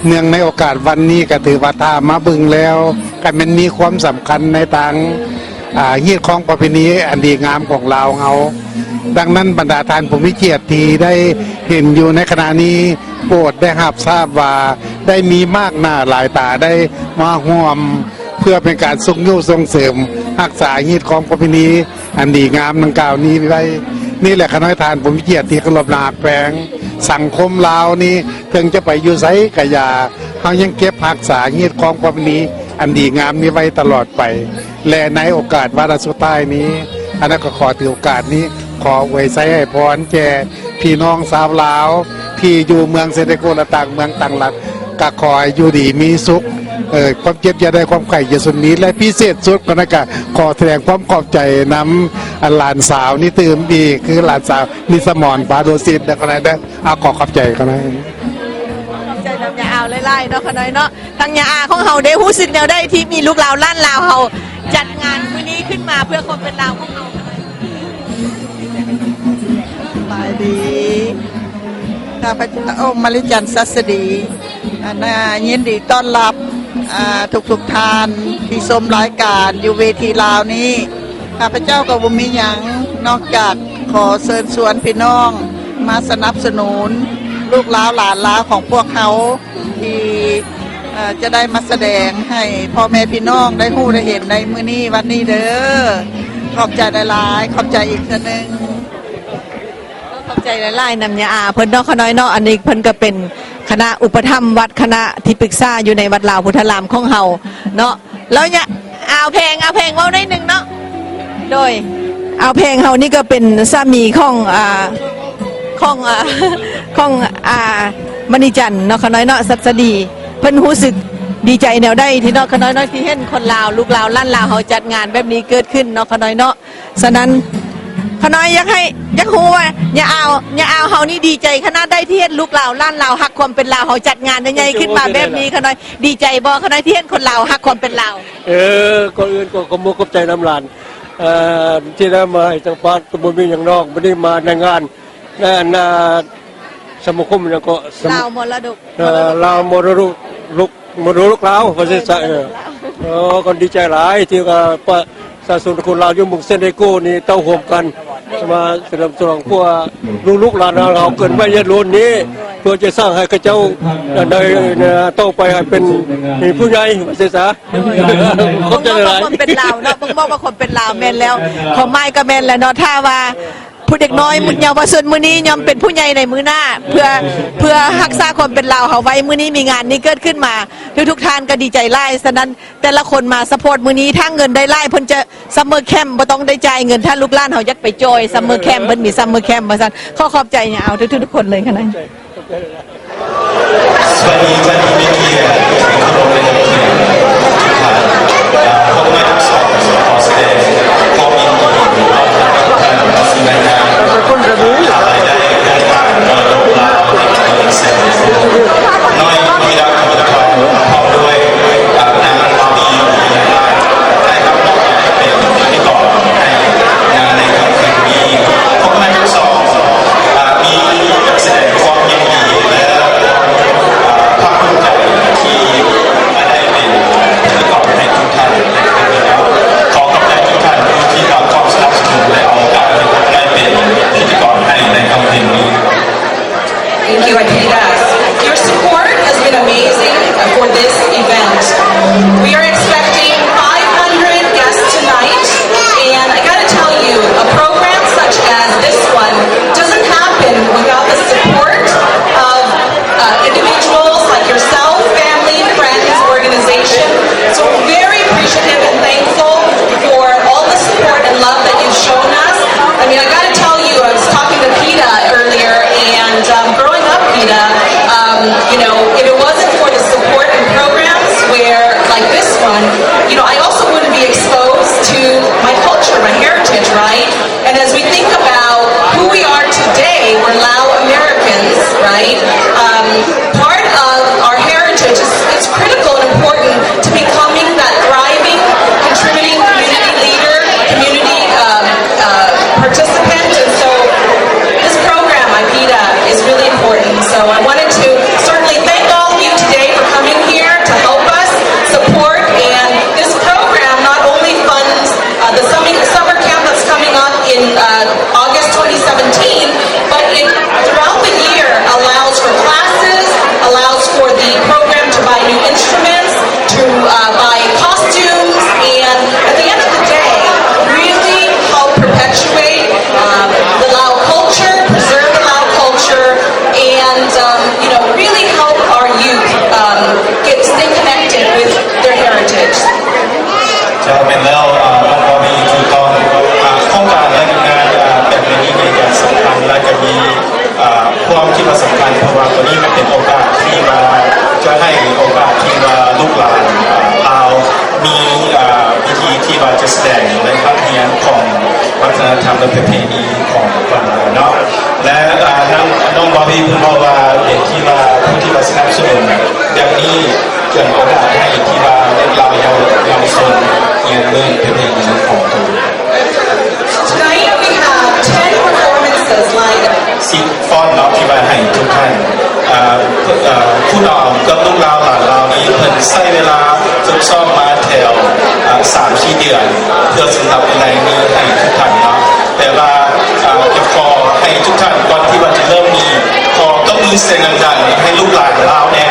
ເນື່ອງໃນໂອກາດວັນນີ້ ກໍຖືວ່າຖ້າມາເບິ່ງແລ້ວ ກໍແມ່ນມີຄວາມສຳຄັນໃນທາງ ອາ ຮີດຄອງປະເພນີອັນດີງາມຂອງລາວເຮົາ. ດັ່ງນັ້ນ ບັນດາທ່ານຜູ້ມີກຽດທີ່ໄດ້ເຫັນຢູ່ໃນຂະນະນີ້ ໂປດໄດ້ຮັບຊາບວ່າ ໄດ້ມີມາກໜ້າຫຼາຍຕາໄດ້ມາຮ່ວມ ເພື່ອເປັນການຊຸກຍູ້ສົ່ງເສີມຮັກສາຮີດຄອງປະເພນີອັນດີງາມດັ່ງກ່າວນີ້ໄວ້. ນີ້ແຫຼະ ຂະນ້ອຍທ່ານຜູ້ມີກຽດທີ່ເຄົາລົບ ແລະ ຮັກແພງ, ສັງຄົມລາວນີ້ເຖິງຈະໄປຢູ່ໃສກະຢ່າ ເຮົາຍັງເກັບຮັກສາຮີດຄອງປະເພນີອັນດີງາມນີ້ໄວ້ຕະຫຼອດໄປ. ແລະ ໃນໂອກາດວາລະສຸດທ້າຍນີ້ ອັນນັ້ນກໍຂໍຖືໂອກາດນີ້ ຂໍອວຍໄຊໃຫ້ພອນແກ່ພີ່ນ້ອງຊາວລາວທີ່ຢູ່ເມືອງເຊນເດໂກ ແລະ ຕ່າງເມືອງຕ່າງລັດ ກໍຂໍໃຫ້ຢູ່ດີມີສຸກ, ເອີ ຄວາມເຈັບຢ່າໄດ້, ຄວາມໄຂ້ຢ່າຊຸນມີ, ແລະ ພິເສດສຸດກໍນັ້ນ ກໍຂໍສະແດງຄວາມຂອບໃຈນຳ ອາ ຫຼານສາວນີ້ຕື່ມອີກ ຄືຫຼານສາວນິດສະໝອນ ພາໂດສິດ ເດີ ຂະນ້ອຍເດີ. ອາ ຂໍຂອບໃຈຂະນ້ອຍ. ຂອບໃຈນຳຍາອາວຫຼາຍໆເນາະ ຂະນ້ອຍເນາະ. ທາງຍາອາຂອງເຮົາໄດ້ຮູ້ສຶກແນວໃດທີ່ມີລູກລາວຫຼານລາວເຮົາຈັດງານມື້ນີ້ຂຶ້ນມາເພື່ອຄວາມເປັນລາວຂອງເຮົາ? ສະບາຍດີ. ຂ້າພະເຈົ້າ ມະລິຈັນ ສັດສະດີ ອັນນ່າ ຍິນດີຕ້ອນຮັບ ອ່າ ທຸກໆທ່ານທີ່ຊົມລາຍການຢູ່ເວທີລາວນີ້. ຂ້າພະເຈົ້າກໍບໍ່ມີຫຍັງ ນອກຈາກຂໍເຊີນຊວນພີ່ນ້ອງມາສະໜັບສະໜູນລູກລາວຫຼານລາວຂອງພວກເຮົາ ທີ່ ເອີ ຈະໄດ້ມາສະແດງໃຫ້ພໍ່ແມ່ພີ່ນ້ອງໄດ້ຮູ້ໄດ້ເຫັນໃນມື້ນີ້ວັນນີ້ເດີ. ຂອບໃຈຫຼາຍໆ ຂອບໃຈອີກເທື່ອໜຶ່ງ. ຂອບໃຈຫຼາຍໆນຳຍາອາເພິ່ນເນາະ ຂ້ານ້ອຍເນາະ. ອັນນີ້ເພິ່ນກໍເປັນຄະນະອຸປະຖຳວັດ ຄະນະທີ່ປຶກສາຢູ່ໃນວັດລາວພຸດທະລາມຂອງເຮົາເນາະ. ແລ້ວຍາອາວແພງ ອາວແພງເວົ້າໜ້ອຍໜຶ່ງເນາະ. ໂດຍ ອາວແພງເຮົານີ້ກໍເປັນສາມີຂອງ ອ່າ ຂອງ ອ່າ ຂອງ ອ່າ ມະນີຈັນເນາະ ຂ້ານ້ອຍເນາະ ສັດສະດີ. ເພິ່ນຮູ້ສຶກດີໃຈແນວໃດທີ່ເນາະ ຂ້ານ້ອຍເນາະ ທີ່ເຫັນຄົນລາວ ລູກລາວ ຫຼານລາວເຮົາຈັດງານແບບນີ້ເກີດຂຶ້ນເນາະ ຂ້ານ້ອຍເນາະ. ສະນັ້ນ ຂ້ານ້ອຍຢາກໃຫ້ ຢາກຮູ້ວ່າຍາອາວ ຍາອາວເຮົານີ້ດີໃຈຂະໜາດໃດທີ່ເຫັນລູກລາວ ຫຼານລາວ ຮັກຄວາມເປັນລາວເຮົາຈັດງານໃຫຍ່ໆຂຶ້ນມາແບບນີ້ ຂ້ານ້ອຍດີໃຈບໍ່ ຂ້ານ້ອຍ ທີ່ເຫັນຄົນລາວຮັກຄວາມເປັນລາວ? ເອີ ກ່ອນອື່ນກໍຂອບມຸກຂອບໃຈນຳຫຼານ ເອີ ທີ່ໄດ້ມາໃຫ້ສຳພາດ ກໍບໍ່ມີຫຍັງນອກ ບໍ່ໄດ້ມາໃນງານ ໃນອັນ ອ່າ ສະມາຄົມຫຍັງກໍ ສະມາ ລາວມໍລະດົກ ເອີ ລາວມໍລະດົກ ລູກ ມໍລະດົກລາວ ວ່າຊັ້ນຊະ. ເອີ ເອີ ກໍດີໃຈຫຼາຍທີ່ວ່າປະຊາຊົນຄົນລາວຢູ່ເມືອງເຊນເດໂກນີ້ເຕົ້າໂຮມກັນ ມາສະເຫຼີມສະຫຼອງພວກລູກໆຫຼານເຮົາເກີດມາຍາດລຸນນີ້ ເພື່ອຈະສ້າງໃຫ້ເຂົາເຈົ້າໄດ້ ຕໍ່ໄປໃຫ້ເປັນ ເປັນຜູ້ໃຫຍ່ ວ່າຊັ້ນຊະ. ຂອບໃຈຫຼາຍໆ ຄວາມເປັນລາວເນາະ ບົ່ງບອກວ່າຄວາມເປັນລາວ ແມ່ນແລ້ວ ຄວາມໝາຍກໍແມ່ນແລ້ວເນາະ. ຖ້າວ່າ ຜູ້ເດັກນ້ອຍເຍົາວະຊົນມື້ນີ້ຍ່ອມເປັນຜູ້ໃຫຍ່ໃນມື້ໜ້າ ເພື່ອ ເພື່ອຮັກສາຄວາມເປັນລາວເຮົາໄວ້. ມື້ນີ້ມີງານນີ້ເກີດຂຶ້ນມາ ທຸກໆທ່ານກໍດີໃຈຫຼາຍ. ສະນັ້ນ ແຕ່ລະຄົນມາຊັບພອດມື້ນີ້ ຖ້າເງິນໄດ້ຫຼາຍ ເພິ່ນຈະ summer camp ບໍ່ຕ້ອງໄດ້ຈ່າຍເງິນ ຖ້າລູກຫຼານເຮົາຢາກໄປຈອຍ summer camp ເພິ່ນມີ summer camp ວ່າຊັ້ນ. ຂໍຂອບໃຈຍາອາວທຸກໆຄົນເລີຍ ຄະນະ. ສະບາຍດີທ່ານຜູ້ມີກຽດ ທີ່ເຄົາລົບ ແລະ ນັບຖື ທຸກໆທ່ານ. ເອີ ພວກຂ້າພະເຈົ້າຂໍສະແດງຄວາມຍິນດີຕ້ອນຮັບທຸກທ່ານທີ່ມາໃນງານ ເອີ ລາຍໄດ້ໂຄງການມໍລະດົກລາວ ໃນເມືອງເຊນເດໂກ. ນ້ອຍ ມະທິດາ ຄຳປະທອນ ພ້ອມດ້ວຍ ເອີ ນາງ ບາບີ ໄດ້ຮັບມອບໝາຍເປັນພິທີກອນໃຫ້ງານໃນຄ່ຳຄືນນີ້. ພວກຂ້າພະເຈົ້າ ເອີ ມີການສະແດງຄວາມຍິນດີ ແລະ ເອີ ພາກພູມໃຈທີ່ມາໄດ້ເປັນພິທີກອນໃຫ້ທຸກທ່ານໃນມື້ນີ້. ຂໍຂອບໃຈທຸກທ່ານທີ່ໃຫ້ຄວາມສະໜັບສະໜູນ ແລະ ເອົາໂອກາດໃຫ້ໄດ້ເປັນພິທີກອນໃຫ້ໃນຄ່ຳຄືນນີ້. Thank you, Adidas. Your support has been amazing for this event. We are expecting five hundred guests tonight, and I gotta tell you, a program such as this one doesn't happen without the support of, uh, individuals like yourself, family, friends, organization. So we're very appreciative and thankful for all the support and love that you've shown us. I mean, I gotta tell you, I was talking to PETA earlier, and, um, growing up, PETA, um, you know, if it wasn't for ສາມສີ່ເດືອນ ເພື່ອສຳລັບແລງນີ້ໃຫ້ທຸກທ່ານເນາະ. ແຕ່ວ່າ ເອີ ຈະຂໍໃຫ້ທຸກທ່ານ ກ່ອນທີ່ວ່າຈະເລີ່ມນີ້ ຂໍຕົບມືສຽງດັງໆ ໃຫ້ລູກຫຼານລາວແດ່.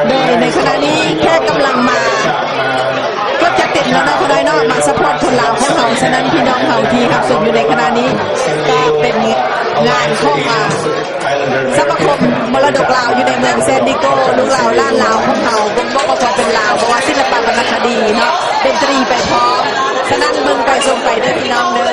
ໂດຍໃນຂະນະນີ້ແຂກກຳລັງມາ ເກືອບຈະເຕັມແລ້ວເນາະ ເທົ່າໃດເນາະ ມາຊັບພອດຄົນລາວຂອງເຮົາ. ສະນັ້ນ ພີ່ນ້ອງເຮົາທີ່ຮັບຊົມຢູ່ໃນຂະນະນີ້ ກໍເປັນງານຂອງ ອ່າ ສະມາຄົມມໍລະດົກລາວ ຢູ່ໃນເມືອງແຊນດິໂກ. ລູກຫຼານຫຼານລາວຂອງເຮົາ ບົ່ງບອກວ່າຄວາມເປັນລາວ ເພາະວ່າສິລະປະວັນນະຄະດີເນາະ ດົນຕີໄປພ້ອມ. ສະນັ້ນ ເບິ່ງໄປຊົມໄປເດີ ພີ່ນ້ອງເດີ.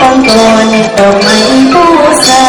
ປັງກອນດອກໄມ້ບູຊາ.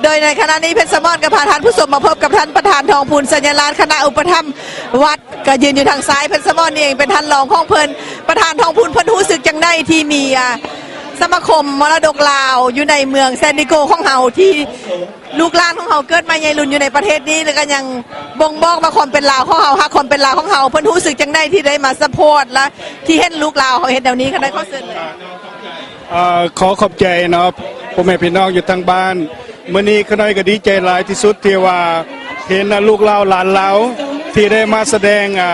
ໂດຍໃນຂະນະນີ້ ເພັດສະໝອນກໍພາທ່ານຜູ້ຊົມມາພົບກັບທ່ານປະທານທອງພູນ ສັນຍາລາດ ຄະນະອຸປະຖຳວັດ ກໍຢືນຢູ່ທາງຊ້າຍເພັດສະໝອນນີ້ເອງ ເປັນທ່ານຮອງຂອງເພິ່ນ. ປະທານທອງພູນ ເພິ່ນຮູ້ສຶກຈັ່ງໃດທີ່ມີ ອາ ສະມາຄົມມໍລະດົກລາວຢູ່ໃນເມືອງແຊນດິໂກຂອງເຮົາ ທີ່ລູກຫຼານຂອງເຮົາເກີດມາໃຫຍ່ລຸນຢູ່ໃນປະເທດນີ້ ແລ້ວກໍຍັງບົ່ງບອກວ່າຄວາມເປັນລາວຂອງເຮົາ ຮັກຄວາມເປັນລາວຂອງເຮົາ? ເພິ່ນຮູ້ສຶກຈັ່ງໃດທີ່ໄດ້ມາຊັບພອດ ແລະ ທີ່ເຫັນລູກຫຼານເຮົາເຮັດແນວນີ້? ຂ້ານ້ອຍຂໍເຊີນເລີຍ. ເອີ ຂໍຂອບໃຈເນາະ ພໍ່ແມ່ພີ່ນ້ອງຢູ່ທາງບ້ານ. ມື້ນີ້ຂ້ານ້ອຍກໍດີໃຈຫຼາຍທີ່ສຸດທີ່ວ່າເຫັນລູກລາວຫຼານລາວທີ່ໄດ້ມາສະແດງ ເອີ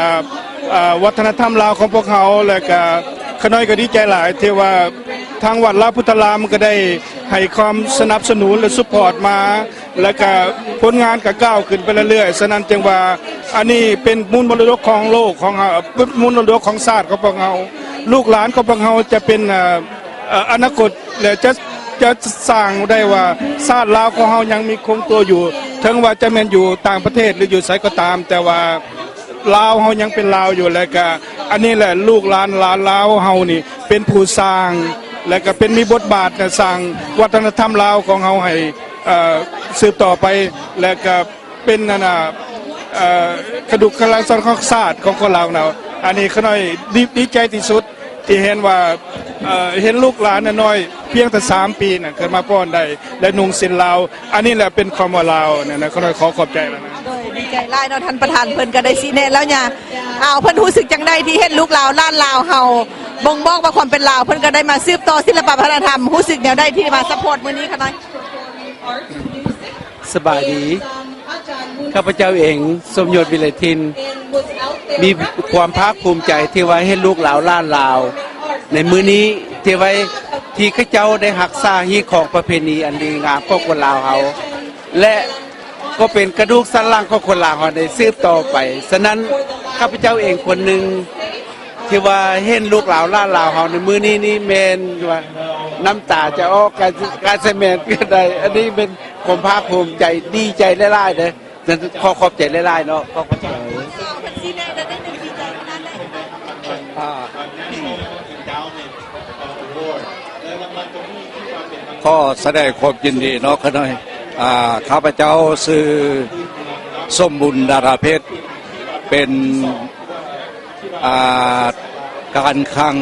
ເອີ ວັດທະນະທຳລາວຂອງພວກເຮົາ ແລ້ວກໍຂ້ານ້ອຍກໍດີໃຈຫຼາຍທີ່ວ່າທາງວັດລາວພຸດທະລາມກໍໄດ້ໃຫ້ຄວາມສະໜັບສະໜູນ ແລະ ຊັບພອດມາ ແລ້ວກະຜົນງານກະກ້າວຂຶ້ນໄປເລື້ອຍໆ. ສະນັ້ນຈຶ່ງວ່າ ອັນນີ້ເປັນມູນມໍລະດົກຂອງໂລກຂອງເຮົາ, ເປັນມູນມໍລະດົກຂອງຊາດຂອງພວກເຮົາ. ລູກຫຼານຂອງພວກເຮົາຈະເປັນ ເອີ ເອີ ອະນາຄົດ ແລະ ຈະ ຈະສ້າງໄດ້ວ່າຊາດລາວຂອງເຮົາຍັງມີຄົງຕົວຢູ່, ເຖິງວ່າຈະແມ່ນຢູ່ຕ່າງປະເທດ ຫຼື ຢູ່ໃສກໍຕາມ, ແຕ່ວ່າລາວເຮົາຍັງເປັນລາວຢູ່. ແລະກະອັນນີ້ແຫຼະ ລູກຫຼານ ຫຼານລາວເຮົານີ້ເປັນຜູ້ສ້າງ ແລະກະເປັນມີບົດບາດໃນສ້າງວັດທະນະທຳລາວຂອງເຮົາໃຫ້ ເອີ ສືບຕໍ່ໄປ ແລະກະເປັນ ອັນນ່າ ເອີ ກະດູກກະລາງຂອງຊາດຂອງຄົນລາວເຮົາ. ອັນນີ້ຂ້ານ້ອຍດີ ດີໃຈທີ່ສຸດທີ່ເຫັນວ່າ ເອີ ເຫັນລູກຫຼານນ້ອຍໆພຽງແຕ່ສາມປີນະ ເກີດມາປ້ອນໄດ້ ແລະ ນຸ່ງສິ້ນລາວ. ອັນນີ້ແຫຼະເປັນຄວາມວ່າລາວນະ. ຂ້ານ້ອຍຂໍຂອບໃຈຫຼາຍນະ. ໂດຍ ດີໃຈຫຼາຍເນາະ ທ່ານປະທານເພິ່ນກໍໄດ້ຊີ້ແນະແລ້ວຫຍາ. ເອົາ ເພິ່ນຮູ້ສຶກຈັ່ງໃດທີ່ເຫັນລູກລາວ ຫຼານລາວເຮົາບົ່ງບອກວ່າຄວາມເປັນລາວ ເພິ່ນກໍໄດ້ມາສືບຕໍ່ສິລະປະວັດທະນະທຳ? ຮູ້ສຶກແນວໃດທີ່ໄດ້ມາຊັບພອດມື້ນີ້? ຂ້ານ້ອຍ ສະບາຍດີ. ຂ້າພະເຈົ້າເອງ ສົມຍົດ ວິໄລທິນ ມີຄວາມພາກພູມໃຈທີ່ວ່າເຫັນລູກລາວ ຫຼານລາວໃນມື້ນີ້ ທີ່ໄວ້ ທີ່ເຂົາເຈົ້າໄດ້ຮັກສາຮີດຄອງປະເພນີອັນດີງາມຂອງຄົນລາວເຮົາ ແລະ ກໍເປັນກະດູກສັນຫຼັງຂອງຄົນລາວເຮົາໄດ້ສືບຕໍ່ໄປ. ສະນັ້ນ ຂ້າພະເຈົ້າເອງຄົນໜຶ່ງທີ່ວ່າເຫັນລູກຫຼານຫຼານລາວເຮົາໃນມື້ນີ້ນີ້ແມ່ນວ່ານ້ຳຕາຈະອອກ ການ ການສະແໝນກໍໄດ້. ອັນນີ້ເປັນຄວາມພາກພູມໃຈ ດີໃຈຫຼາຍໆເດີ້. ຂໍຂອບໃຈຫຼາຍໆເນາະ ຂໍຂອບໃຈ. ອ່າ ຂໍສະແດງຄວາມຍິນດີເນາະ ຂ້ານ້ອຍ. ອ່າ ຂ້າພະເຈົ້າຊື່ສົມບຸນ ດາລາເພັດ ເປັນ ອ່າ ການຄັງ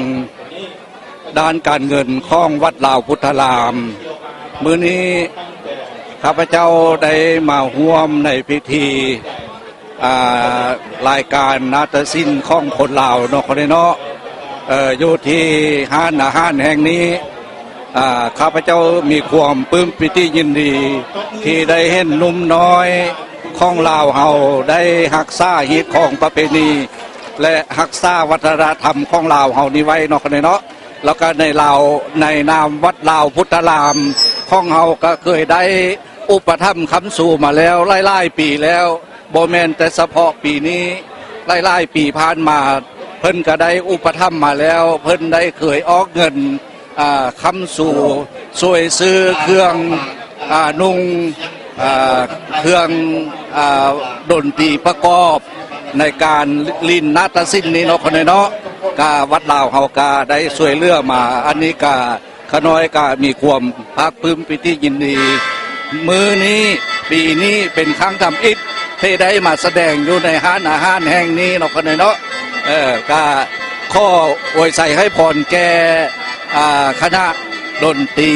ດ້ານການເງິນຂອງວັດລາວພຸດທະລາມ. ມື້ນີ້ຂ້າພະເຈົ້າໄດ້ມາຮ່ວມໃນພິທີ ອ່າ ລາຍການນາດຕະສິນຂອງຄົນລາວເນາະ ເນາະ ເອີ ຢູ່ທີ່ຮ້ານອາຫານແຫ່ງນີ້. ອ່າ ຂ້າພະເຈົ້າມີຄວາມປຶ້ມປີຕິຍິນດີທີ່ໄດ້ເຫັນໜຸ່ມນ້ອຍຂອງລາວເຮົາໄດ້ຮັກສາຮີດຄອງປະເພນີ ແລະ ຮັກສາວັດທະນະທຳຂອງລາວເຮົານີ້ໄວ້ເນາະ ເນາະ. ແລ້ວກໍໃນລາວ ໃນນາມວັດລາວພຸດທະລາມຂອງເຮົາກໍເຄີຍໄດ້ອຸປະຖຳຄ້ຳຊູມາແລ້ວຫຼາຍໆປີແລ້ວ ບໍ່ແມ່ນແຕ່ສະເພາະປີນີ້ ຫຼາຍໆປີຜ່ານມາ ເພິ່ນກໍໄດ້ອຸປະຖຳມາແລ້ວ. ເພິ່ນໄດ້ເຄີຍອອກເງິນ ອ່າ ຄ້ຳຊູ ຊ່ວຍຊື້ເຄື່ອງ ອ່າ ນຸ່ງ ອ່າ ເຄື່ອງ ອ່າ ດົນຕີປະກອບໃນການຫຼິ້ນນາດຕະສິນນີ້ເນາະ ຂ້ານ້ອຍເນາະ. ກະວັດລາວເຮົາກະໄດ້ຊ່ວຍເຫຼືອມາ ອັນນີ້ກະ ຂ້ານ້ອຍກະມີຄວາມພາກປຶ້ມປີຕິຍິນດີ ມື້ນີ້ ປີນີ້ເປັນຄັ້ງທຳອິດທີ່ໄດ້ມາສະແດງຢູ່ໃນຮ້ານອາຫານແຫ່ງນີ້ເນາະ ຂ້ານ້ອຍເນາະ. ເອີ ກະຂໍອວຍໄຊໃຫ້ພອນແກ່ ອ່າ ຄະນະດົນຕີ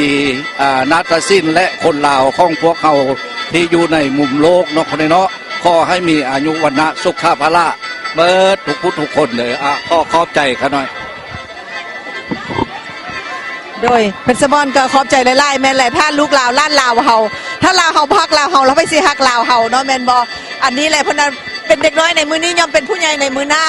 ອ່າ ນາດຕະສິນ ແລະ ຄົນລາວຂອງພວກເຮົາທີ່ຢູ່ໃນມຸມໂລກເນາະ ຂ້ານ້ອຍເນາະ. ຂໍໃຫ້ມີອາຍຸວັນນະສຸຂະພະລະເບິດທຸກຜູ້ທຸກຄົນເດີ. ອາ ຂໍຂອບໃຈຂ້ານ້ອຍ. ໂດຍ ເພິ່ນສະມອນກໍຂອບໃຈຫຼາຍໆ. ແມ່ນແຫຼະ ຖ້າລູກລາວຫຼານລາວເຮົາ ຖ້າລາວເຮົາບໍ່ຮັກລາວເຮົາ ແລ້ວໃຜຊິຮັກລາວເຮົາເນາະ ແມ່ນບໍ່? ອັນນີ້ແຫຼະ ເພິ່ນວ່າເປັນເດັກນ້ອຍໃນມື້ນີ້ ຍ່ອມເປັນຜູ້ໃຫຍ່ໃນມື້ໜ້າ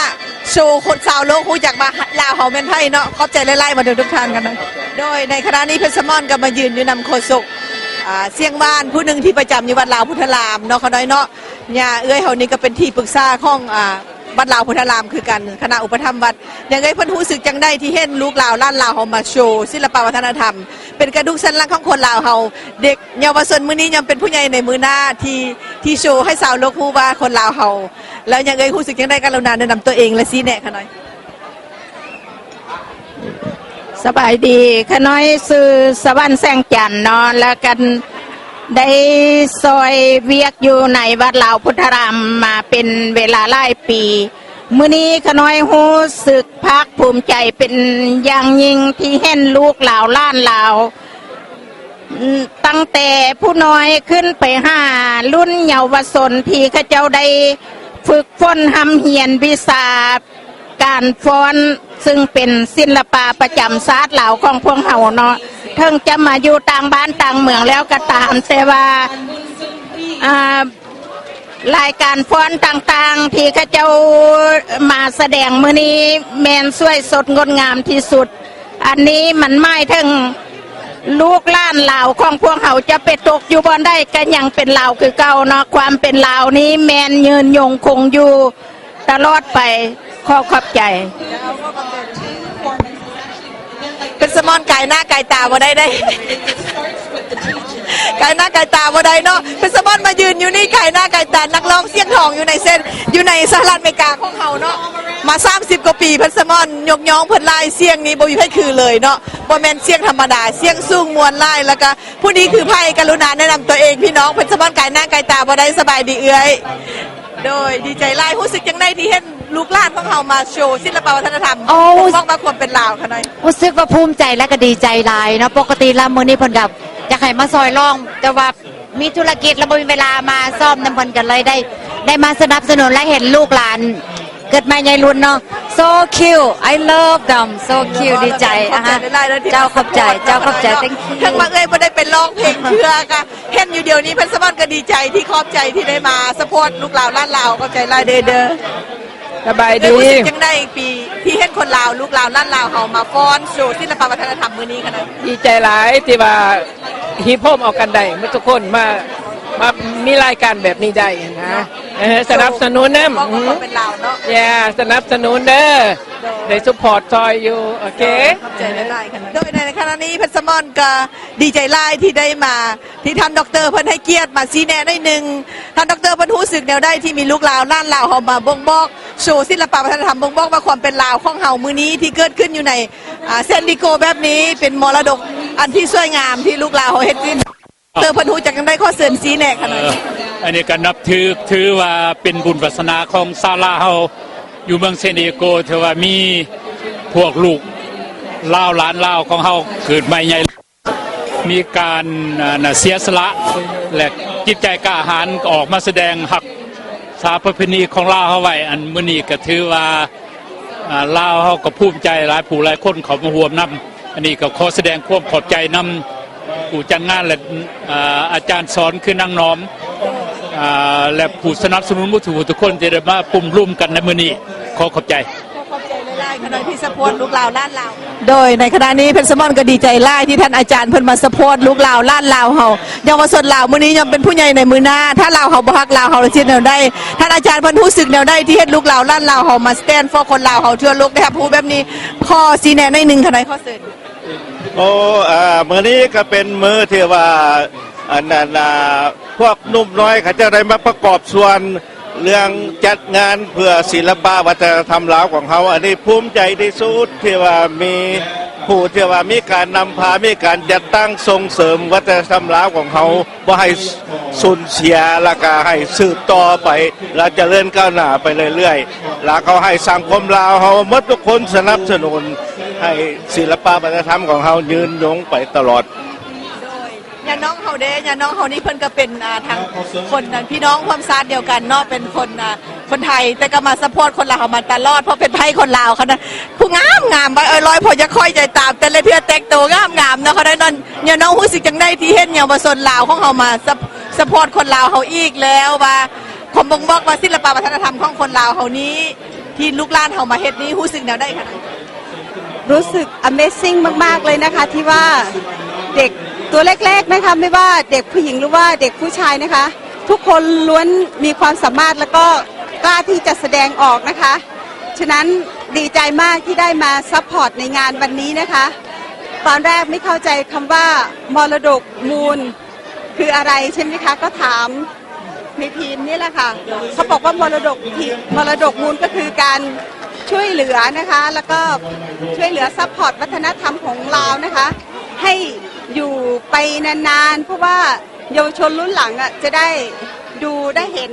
ໂຊຄົນຊາວໂລກຮູ້ຈັກວ່າລາວເຮົາແມ່ນໃຜເນາະ. ຂອບໃຈຫຼາຍໆ ມາທຸກໆທ່ານກັນເນາະ. ໂດຍໃນຂະນະນີ້ເພິ່ນສະມອນກໍມາຢືນຢູ່ນຳໂຄສົກ ອ່າ ຊຽງຫວານ ຜູ້ໜຶ່ງທີ່ປະຈຳຢູ່ວັດລາວພຸດທະລາມເນາະ ຂ້ານ້ອຍເນາະ. ຍ່າເອື້ອຍເຮົານີ້ກໍເປັນທີ່ປຶກສາຂອງ ອ່າ ວັດລາວພຸດທະລາມຄືກັນ ຄະນະອຸປະຖຳວັດ. ຢ່າງເອື້ອຍເພິ່ນຮູ້ສຶກຈັ່ງໃດທີ່ເຫັນລູກລາວຫຼານລາວເຮົາມາໂຊສິລະປະວັດທະນະທຳ ເປັນກະດູກສັນຫຼັງຂອງຄົນລາວເຮົາ. ເດັກເຍົາວະຊົນມື້ນີ້ຍ່ອມເປັນຜູ້ໃຫຍ່ໃນມື້ໜ້າ ທີ່ ທີ່ໂຊໃຫ້ຊາວໂລກຮູ້ວ່າຄົນລາວເຮົາ. ແລ້ວຢ່າງເອື້ອຍຮູ້ສຶກຈັ່ງໃດ ກະລຸນາແນະນຳຕົວເອງ ແລະ ຊີ້ແນະຂ້ານ້ອຍ. ສະບາຍດີ ຂ້ານ້ອຍຊື່ສະຫວັນແສງຈັນເນາະ ແລ້ວກໍໄດ້ຊ່ອຍວຽກຢູ່ໃນວັດລາວພຸດທະລາມມາເປັນເວລາຫຼາຍປີ. ມື້ນີ້ຂ້ານ້ອຍຮູ້ສຶກພາກພູມໃຈເປັນຢ່າງຍິ່ງທີ່ເຫັນລູກລາວຫຼານລາວ ຕັ້ງແຕ່ຜູ້ນ້ອຍຂຶ້ນໄປຫາລຸ້ນເຍົາວະຊົນ ທີ່ເຂົາເຈົ້າໄດ້ຝຶກຝົນຮ່ຳຮຽນວິຊາ ການຟ້ອນ ຊຶ່ງເປັນສິລະປະປະຈຳຊາດລາວຂອງພວກເຮົາເນາະ. ເຖິງຈະມາຢູ່ຕ່າງບ້ານຕ່າງເມືອງແລ້ວກໍຕາມ, ແຕ່ວ່າ ອ່າ ລາຍການຟ້ອນຕ່າງໆ ທີ່ເຂົາເຈົ້າມາສະແດງມື້ນີ້ ແມ່ນສວຍສົດງົດງາມທີ່ສຸດ. ອັນນີ້ມັນໝາຍເຖິງລູກຫຼານລາວຂອງພວກເຮົາຈະໄປຕົກຢູ່ບ່ອນໃດ ກໍຍັງເປັນລາວຄືເກົ່າເນາະ. ຄວາມເປັນລາວນີ້ແມ່ນຍືນຍົງຄົງຢູ່ ຕະຫຼອດໄປ. ຂໍຂອບໃຈ. ເພິ່ນສະໝອນກາຍໜ້າກາຍຕາບໍ່ໄດ້ເດ້ ກາຍໜ້າກາຍຕາບໍ່ໄດ້ເນາະ. ເພິ່ນສະໝອນມາຢືນຢູ່ນີ້ ກາຍໜ້າກາຍຕາ ນັກຮ້ອງສຽງທອງຢູ່ໃນເສັ້ນ ຢູ່ໃນສະຫະລັດອາເມລິກາຂອງເຮົາເນາະ ມາສາມສິບກວ່າປີ. ເພິ່ນສະໝອນຍົກຍ້ອງເພິ່ນຫຼາຍ ສຽງນີ້ບໍ່ມີໃຜຄືເລີຍເນາະ ບໍ່ແມ່ນສຽງທຳມະດາ ສຽງສູງມ່ວນຫຼາຍ. ແລ້ວກະຜູ້ນີ້ຄືໃຜ ກະລຸນາແນະນຳຕົວເອງພີ່ນ້ອງ. ເພິ່ນສະໝອນກາຍໜ້າກາຍຕາບໍ່ໄດ້. ສະບາຍດີເອື້ອຍ. ໂດຍ ດີໃຈຫຼາຍ. ຮູ້ສຶກຈັ່ງໃດທີ່ເຫັນລູກຫຼານຂອງເຮົາມາໂຊສິລະປະວັດທະນະທຳ ໂອ້ ບົ່ງບອກວ່າຄວາມເປັນລາວຂະນ້ອຍ? ຮູ້ສຶກວ່າພູມໃຈ ແລະ ກໍດີໃຈຫຼາຍເນາະ. ປົກກະຕິລະມື້ນີ້ເພິ່ນກໍຢາກໃຫ້ມາຊ່ອຍຮ້ອງ ແຕ່ວ່າມີທຸລະກິດ ແລະ ບໍ່ມີເວລາມາຊ້ອມນຳເພິ່ນ ກໍເລີຍໄດ້ ໄດ້ມາສະໜັບສະໜູນ ແລະ ເຫັນລູກຫຼານເກີດໃໝ່ໃຫຍ່ລຸນເນາະ. So cute, I love them, so cute. ດີໃຈ ອາຮະ ເຈົ້າ ຂອບໃຈ ເຈົ້າ ຂອບໃຈ thank you. ເຖິງວ່າເອື້ອຍບໍ່ໄດ້ໄປຮ້ອງເພງເທື່ອ ກະ ເຫັນຢູ່ດຽວນີ້ ເພິ່ນສະໝອນກໍດີໃຈທີ່ຂອບໃຈທີ່ໄດ້ມາຊັບພອດລູກລາວຫຼານລາວ. ຂອບໃຈຫຼາຍເດີ. ສະບາຍດີ ຮູ້ສຶກຈັ່ງໃດປີທີ່ເຫັນຄົນລາວ ລູກຫຼານຫຼານລາວເຮົາມາຟ້ອນໂຊສິລະປະວັດທະນະທຳມື້ນີ້ຄະນະ? ດີໃຈຫຼາຍທີ່ວ່າຮີບໂຮມເອົາກັນໄດ້ໝົດທຸກຄົນ ມາ ມາມີລາຍການແບບນີ້ໄດ້ນະ ເອີ ສະໜັບສະໜູນນຳ ເວົ້າຄວາມເປັນລາວເນາະ ຢາ ສະໜັບສະໜູນເດີ ໄດ້ support ຊ່ອຍຢູ່ ໂອເຄ ຂອບໃຈຫຼາຍໆ ໂດຍໃນຂະນະນີ້ ເພັດສະໝອນກໍດີໃຈຫຼາຍທີ່ໄດ້ມາ ທີ່ທ່ານດັອກເຕີເພິ່ນໃຫ້ກຽດມາຊີ້ແນະໜ້ອຍໜຶ່ງ ທ່ານດັອກເຕີເພິ່ນຮູ້ສຶກແນວໃດທີ່ມີລູກຫຼານຫຼານລາວເຮົາມາບົ່ງບອກໂຊສິລະປະວັດທະນະທຳ ບົ່ງບອກວ່າຄວາມເປັນລາວຂອງເຮົາມື້ນີ້ທີ່ເກີດຂຶ້ນຢູ່ໃນ ອາ San Diego ແບບນີ້ ເປັນມໍລະດົກອັນທີ່ສວຍງາມທີ່ລູກຫຼານເຮົາເຮັດຂຶ້ນ ເຕີເພິ່ນຮູ້ຈັກຈັ່ງໃດ ຂໍເຊີນຊີ້ແນະຂະໜ້ອຍ. ເອີ ອັນນີ້ກໍນັບຖື ຖືວ່າເປັນບຸນວາສະໜາຂອງຊາວລາວເຮົາ ຢູ່ເມືອງ San Diego ຖືວ່າມີພວກລູກລາວ ຫຼານລາວຂອງເຮົາເກີດໃໝ່ໃຫຍ່ ມີການ ອາ ເສຍສະຫຼະ ແລະ ຈິດໃຈກ້າຫານ ອອກມາສະແດງຮັກສາປະເພນີຂອງລາວເຮົາໄວ້ ອັນມື້ນີ້ກໍຖືວ່າ ອາ ລາວເຮົາກໍພູມໃຈ ຫຼາຍຜູ້ຫຼາຍຄົນເຂົ້າມາຮ່ວມນຳ ອັນນີ້ກໍຂໍສະແດງຄວາມຂອບໃຈນຳຜູ້ຈັດງານ ແລະ ອາ ອາຈານສອນຄືນາງໜອມ ອາ ແລະ ຜູ້ສະໜັບສະໜູນໝົດທຸກຜູ້ທຸກຄົນທີ່ໄດ້ມາປະຊຸມລວມກັນໃນມື້ນີ້ ຂໍຂອບໃຈ. ຂໍຂອບໃຈຫຼາຍໆ ຂະໜ້ອຍທີ່ support ລູກຫຼານຫຼານລາວ. ໂດຍໃນຂະນະນີ້ ເພັດສະໝອນກໍດີໃຈຫຼາຍທີ່ທ່ານອາຈານເພິ່ນມາ support ລູກຫຼານຫຼານລາວເຮົາ ເຍົາວະຊົນລາວມື້ນີ້ຍ່ອມເປັນຜູ້ໃຫຍ່ໃນມື້ໜ້າ ຖ້າລາວເຮົາບໍ່ຮັກລາວເຮົາລະຊິເຮັດແນວໃດ? ທ່ານອາຈານເພິ່ນຮູ້ສຶກແນວໃດທີ່ເຫັນລູກຫຼານຫຼານລາວເຮົາມາ stand for ຄົນລາວເຮົາທົ່ວໂລກໄດ້ຮັບຮູ້ແບບນີ້? ຂໍຊີ້ແນະໜ້ອຍໜຶ່ງຂະໜ້ອຍ ຂໍເຊີນ. ໂອ້ ອາ ມື້ນີ້ກໍເປັນມື້ທີ່ວ່າ ອັນນັ້ນ ອາ ພວກໜຸ່ມນ້ອຍເຂົາເຈົ້າໄດ້ມາປະກອບສ່ວນເລື່ອງຈັດງານເພື່ອສິລະປະວັດທະນະທຳລາວຂອງເຮົາ ອັນນີ້ພູມໃຈທີ່ສຸດທີ່ວ່າມີຜູ້ທີ່ວ່າມີການນຳພາ ມີການຈັດຕັ້ງສົ່ງເສີມວັດທະນະທຳລາວຂອງເຮົາ ບໍ່ໃຫ້ສູນເສຍ ແລ້ວກໍໃຫ້ສືບຕໍ່ໄປ ແລະ ຈະເລີນກ້າວໜ້າໄປເລື້ອຍໆ ແລ້ວກໍໃຫ້ສັງຄົມລາວເຮົາໝົດທຸກຄົນສະໜັບສະໜູນໃຫ້ສິລະປະວັດທະນະທຳຂອງເຮົາຍືນຍົງໄປຕະຫຼອດ. ໂດຍ ຍານ້ອງເຮົາເດ້ ຍານ້ອງເຮົານີ້ເພິ່ນກໍເປັນ ອ່າ ທັງຄົນ ພີ່ນ້ອງຮ່ວມຊາດດຽວກັນເນາະ ເປັນຄົນ ອ່າ ຄົນໄທ ແຕ່ກໍມາ support ຄົນລາວເຮົາມາຕະຫຼອດ ເພາະເປັນໄພ້ຄົນລາວ ຂະໜາດຜູ້ງາມໆ ໄວ້ເອີຍລອຍ ພໍຢາກຄ່ອຍໃຈຕາມ ແຕ່ລະເທື່ອແຕ່ງໂຕງາມໆ ເນາະ ຂະໜາດນັ້ນ. ຍານ້ອງຮູ້ສຶກຈັ່ງໃດທີ່ເຫັນເຍົາວະຊົນລາວຂອງເຮົາມາ support ຄົນລາວເຮົາອີກແລ້ວ ວ່າຄວາມບົ່ງບອກວ່າສິລະປະວັດທະນະທຳຂອງຄົນລາວເຮົານີ້ ທີ່ລູກຫຼານເຮົາມາເຮັດນີ້ ຮູ້ສຶກແນວໃດຄະ? ຮູ້ສຶກ amazing ມາກໆ ເລີຍນະຄະ ທີ່ວ່າເດັກຕົວເລັກໆ ນະຄະ ໄມ່ວ່າເດັກຜູ້ຍິງ ຫຼືວ່າເດັກຜູ້ຊາຍນະຄະ ທຸກຄົນລ້ວນມີຄວາມສາມາດ ແລ້ວກໍກ້າທີ່ຈະສະແດງອອກນະຄະ. ສະນັ້ນດີໃຈມາກທີ່ໄດ້ມາ support ໃນງານວັນນີ້ນະຄະ. ຕອນແລກໄມ່ເຂົ້າໃຈຄຳວ່າມໍລະດົກມູນ ຄືອະໄລ ໃຊ່ໄໝຄະ? ກໍຖາມໃນທີມນີ້ແຫຼະຄ່ະ ເຂົາບອກວ່າມໍລະດົກທີ່ ມໍລະດົກມູນກໍຄືການຊ່ວຍເຫຼືອນະຄະ ແລ້ວກໍຊ່ວຍເຫຼືອ support ວັດທະນະທຳຂອງລາວນະຄະ ໃຫ້ຢູ່ໄປນານໆ ເພາະວ່າເຍົາວະຊົນລຸ້ນຫຼັງອະຈະໄດ້ດູໄດ້ເຫັນ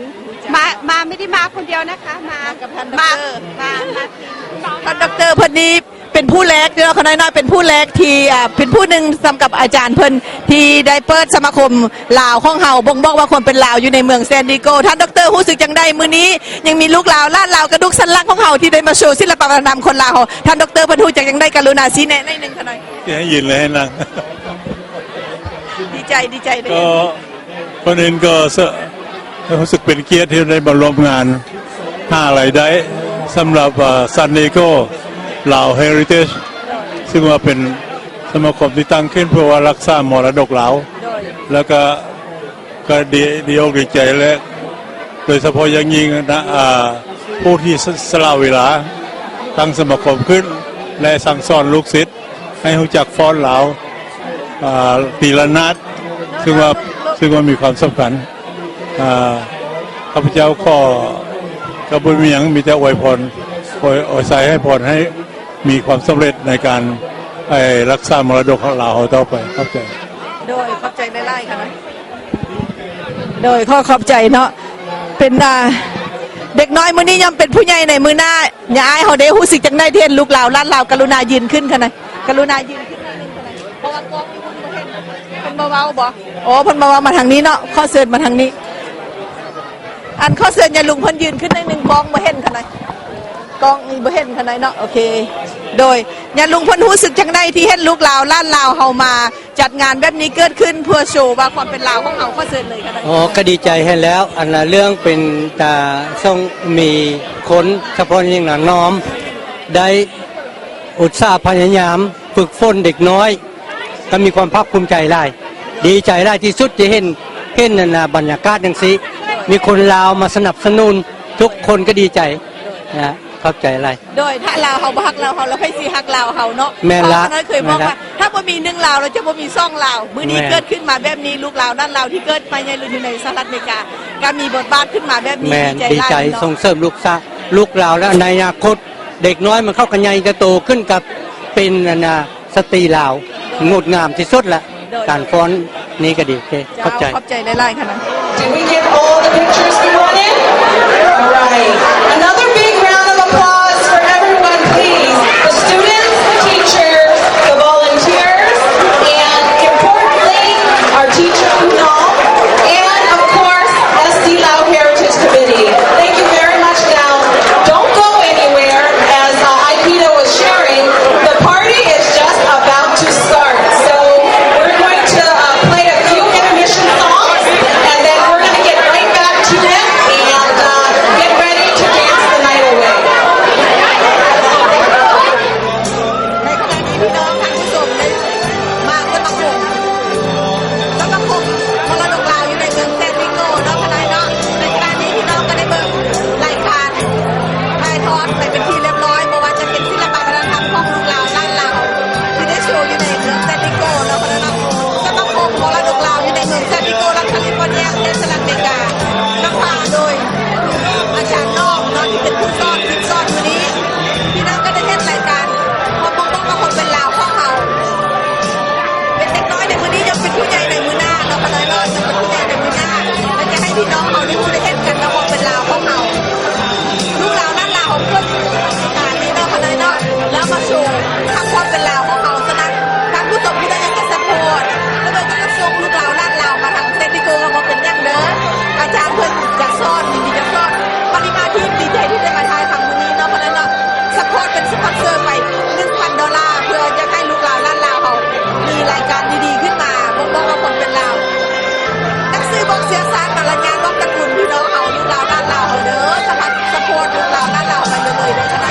ມາ ມາ ໄມ່ໄດ້ມາຄົນດຽວນະຄະ ມາ ມາກັບທ່ານດັອກເຕີ ມາ ມາ ມາ ທ່ານດັອກເຕີເພິ່ນນີ້ ເປັນຜູ້ແລກເນາະ ຂະນ້ອຍເນາະ ເປັນຜູ້ແລກທີ່ ອ່າ ເປັນຜູ້ໜຶ່ງຮ່ວມກັບອາຈານເພິ່ນ ທີ່ໄດ້ເປີດສະມາຄົມລາວຂອງເຮົາ ບົ່ງບອກວ່າຄວາມເປັນລາວຢູ່ໃນເມືອງ San Diego. ທ່ານດັອກເຕີຮູ້ສຶກຈັ່ງໃດ ມື້ນີ້ຍັງມີລູກລາວ ຫຼານລາວ ກະດູກສັນຫຼັງຂອງເຮົາ ທີ່ໄດ້ມາໂຊສິລະປະວັດທະນະທຳຄົນລາວເຮົາ? ທ່ານດັອກເຕີເພິ່ນຮູ້ຈັກຈັ່ງໃດ ກະລຸນາຊີ້ແນະໜ້ອຍໜຶ່ງຂະນ້ອຍ. ຊິໃຫ້ຍິນ ຫຼື ໃຫ້ນັ່ງ? ດີໃຈ ດີໃຈເດີ. ກໍ ກ່ອນອື່ນກໍ ສະ ຮູ້ສຶກເປັນກຽດທີ່ໄດ້ມາຮ່ວມງານຫາລາຍໄດ້ສຳລັບ ເອີ San Diego Lao Heritage ຊຶ່ງວ່າເປັນສະມາຄົມທີ່ຕັ້ງຂຶ້ນເພື່ອວ່າຮັກສາມໍລະດົກລາວ ໂດຍ ແລ້ວກໍ ກໍດີ ດີອົກດີໃຈ ແລະ ໂດຍສະເພາະຢ່າງຍິ່ງນະ ອາ ຜູ້ທີ່ ສ ສະຫຼະເວລາຕັ້ງສະມາຄົມຂຶ້ນ ແລະ ສັ່ງສອນລູກສິດ ໃຫ້ຮູ້ຈັກຟ້ອນລາວ ອາ ຕີລະນາດ ຊຶ່ງວ່າ ຊຶ່ງວ່າມີຄວາມສຳຄັນ. ອາ ຂ້າພະເຈົ້າຂໍ ກໍບໍ່ມີຫຍັງ ມີແຕ່ອວຍພອນ ອວຍ ອວຍໄຊໃຫ້ພອນ ໃຫ້ມີຄວາມສຳເລັດໃນການ ໄອ້ ຮັກສາມໍລະດົກຂອງລາວເຮົາຕໍ່ໄປ. ຂອບໃຈ. ໂດຍ ຂອບໃຈຫຼາຍໆ ຄ່ະ. ໂດຍ ຂໍຂອບໃຈເນາະ ເປັນ ອ່າ ເດັກນ້ອຍມື້ນີ້ຍ່ອມເປັນຜູ້ໃຫຍ່ໃນມື້ໜ້າ. ຍາອ້າຍເຮົາເດ້ ຮູ້ສຶກຈັ່ງໃດທີ່ເຫັນລູກລາວ ຫຼານລາວ ກະລຸນາຢືນຂຶ້ນຄ່ະນະ ກະລຸນາຢືນຂຶ້ນໜ້ອຍໜຶ່ງຄ່ະນະ ເພາະວ່າກ້ອງຢູ່ພຸ້ນບໍ່ເຫັນ. ເພິ່ນບໍ່ເວົ້າບໍ? ໂອ້ ເພິ່ນບໍ່ເວົ້າ ມາທາງນີ້ເນາະ ຂໍເຊີນມາທາງນີ້. ອັນ ຂໍເຊີນຍາລຸງເພິ່ນຢືນຂຶ້ນໜ້ອຍໜຶ່ງ ກ້ອງບໍ່ເຫັນຄ່ະນະ. ກ້ອງນີ້ບໍ່ເຫັນຂະໜາດເນາະ. ໂອເຄ ໂດຍ ຍາລຸງເພິ່ນຮູ້ສຶກຈັ່ງໃດທີ່ເຫັນລູກລາວລ້ານລາວເຮົາມາຈັດງານແບບນີ້ເກີດຂຶ້ນ ເພື່ອໂຊວ່າຄວາມເປັນລາວຂອງເຮົາ? ຂໍເຊີນເລີຍຂະໜາດ. ອໍ ກໍດີໃຈແຮງແລ້ວ ອັນນະ ເລື່ອງເປັນຕາສົ່ງມີຄົນ ສະເພາະຢ່າງນາງນ້ອມ ໄດ້ອຸດສາພະຍາຍາມຝຶກຝົນເດັກນ້ອຍ ກໍມີຄວາມພາກພູມໃຈຫຼາຍ ດີໃຈຫຼາຍທີ່ສຸດທີ່ເຫັນ ເຫັນອັນນະ ບັນຍາກາດຈັ່ງຊີ້ ມີຄົນລາວມາສະໜັບສະໜູນ ທຸກຄົນກໍດີໃຈນະ. ຂອບໃຈຫຼາຍ. ໂດຍ ຖ້າລາວເຮົາບໍ່ຮັກລາວເຮົາ ແລ້ວໃຜຊິຮັກລາວເຮົາເນາະ? ແມ່ນລະ ເພາະວ່າເຮົາເຄີຍບອກວ່າ ແມ່ນລະ ຖ້າບໍ່ມີໜຶ່ງລາວ ລາວຈະບໍ່ມີສອງລາວ. ມື້ນີ້ ແມ່ນ ເກີດຂຶ້ນມາແບບນີ້ ລູກລາວລ້ານລາວທີ່ເກີດມາໃຫຍ່ລຸນຢູ່ໃນສະຫະລັດອາເມລິກາ ກໍມີບົດບາດຂຶ້ນມາແບບນີ້ ແມ່ນ ດີໃຈ ດີໃຈຫຼາຍເນາະ ສົ່ງເສີມລູກສາ ລູກລາວ ແລະ ໃນອະນາຄົດ ເດັກນ້ອຍມັນເຂົາກໍໃຫຍ່ເຕີບໂຕຂຶ້ນກັບເປັນອັນນາ ສະຕີລາວ ໂດຍ ງົດງາມທີ່ສຸດລະ. ໂດຍ ການຟ້ອນນີ້ກໍດີ. ໂອເຄ ເຈົ້າ ຂອບໃຈ ຂອບໃຈຫຼາຍໆ ຄະນະ. Did we get all the pictures we wanted? All right. Another big round of applause for everyone, please. The students, the teachers, the volunteers, and importantly, our teacher, Kunal, and of course, S D Lao Heritage Committee. Thank you very much, Dal. Don't go anywhere. As, uh, Aikido was sharing, the party is just about to start. So we're going to, uh, play a few intermission songs, and then we're gonna get right back to it and, uh, get ready to dance the night away. ໃນຂະນະນີ້ ພີ່ນ້ອງທ່ານຜູ້ຊົມໄດ້ມາສະມາຄົມ ສະມາຄົມມໍລະດົກລາວຢູ່ໃນເມືອງແຊນວິໂກເນາະ ຄະນະເນາະ. ໃນຂະນະນີ້ ພີ່ນ້ອງກໍໄດ້ເບິ່ງລາຍການຖ່າຍທອດໄປເປັນທີ່ລຽບຮ້ອຍ ບໍ່ວ່າຈະເປັນສິລະປະວັດທະນະທຳຂອງລູກລາວລ້ານລາວ ທີ່ໄດ້ໂຊຢູ່ໃນເມືອງແຊນດີເອໂກເນາະ ຄະນະເນາະ. ສະມາຄົມມໍລະດົກລາວຢູ່ໃນເມືອງແຊນດີເອໂກ ລັດຄາລີຟໍເນຍ ປະເທດສະຫະລັດອາເມລິກາ ນຳພາໂດຍອາຈານນ້ອງເນາະ ທີ່ເປັນຜູ້ສອນ ສິດສອນມື້ນີ້. ພີ່ນ້ອງກໍໄດ້ເຫັນລາຍການ ຄວາມບົ່ງບອກວ່າຄວາມເປັນລາວຂອງເຮົາ ເປັນເດັກນ້ອຍໃນມື້ນີ້ ຍັງເປັນຜູ້ໃຫຍ່ໃນມື້ໜ້າເນາະ ຄະນະເນາະ. ຍັງເປັນຜູ້ໃຫຍ່ໃນມື້ໜ້າ ແລະ ຈະໃຫ້ພີ່ນ້ອງເຮົາໄດ້ຮູ້ໄດ້ເຫັນກັນວ່າຄວາມເປັນລາວຂອງເຮົາ ລູກລາວລ້ານລາວເຮົາເກີດມາໃນໂອກາດນີ້ເນາະ ຄະນະເນາະ ແລ້ວມາໂຊທັງຄວາມເປັນລາວຂອງເຮົາ. ສະນັ້ນ ທ່ານຜູ້ຊົມຜູ້ໃດຢາກຈະຊັບພອດ ແລ້ວກໍຈະສົ່ງລູກລາວລ້ານລາວມາທາງເຊນດີເອໂກ ກໍບໍ່ເປັນຫຍັງເດີ ອາຈານເພິ່ນຈະສອນ ຍິນດີຈະສອນ. ປະລິມາທິ ດີໃຈທີ່ໄດ້ມາຖ່າຍທຳມື້ນີ້ເນາະ ຄະນະເນາະ. ຊັບພອດ ເປັນສະປອນເຊີໄປ ໜຶ່ງພັນ ໂດລາ ເພື່ອຢາກໃຫ້ລູກລາວລ້ານລາວເຮົາມີລາຍການດີໆຂຶ້ນມາ ບົ່ງບອກວ່າຄວາມເປັນລາວ. ໜັງສືບອກເຊື້ອຊາດ ມາລະຍາດ ບອກຕະກຸນພີ່ນ້ອງເຮົາ ລູກລາວລ້ານລາວເຮົາເດີ. ສະພັດ ສະພອດ ລູກລາວລ້ານລາວເຮົາໄປເລີຍໆເດີ ຄະນະ.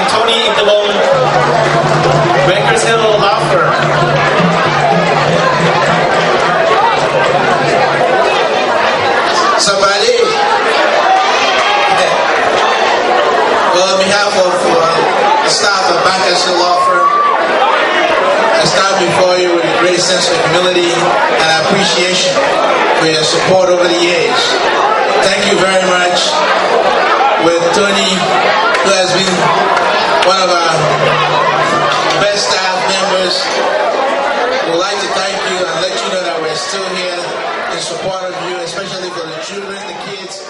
Tony Itabong, Bankers Hill Law Firm. ສະບາຍດີ. Well, on behalf of, uh, the staff of Bankers Hill Law Firm, I stand before you with a great sense of humility and appreciation for your support over the years. Thank you very much. With Tony, who has been one of our best staff members, we'd like to thank you and let you know that we're still here in support of you, especially for the children, the kids,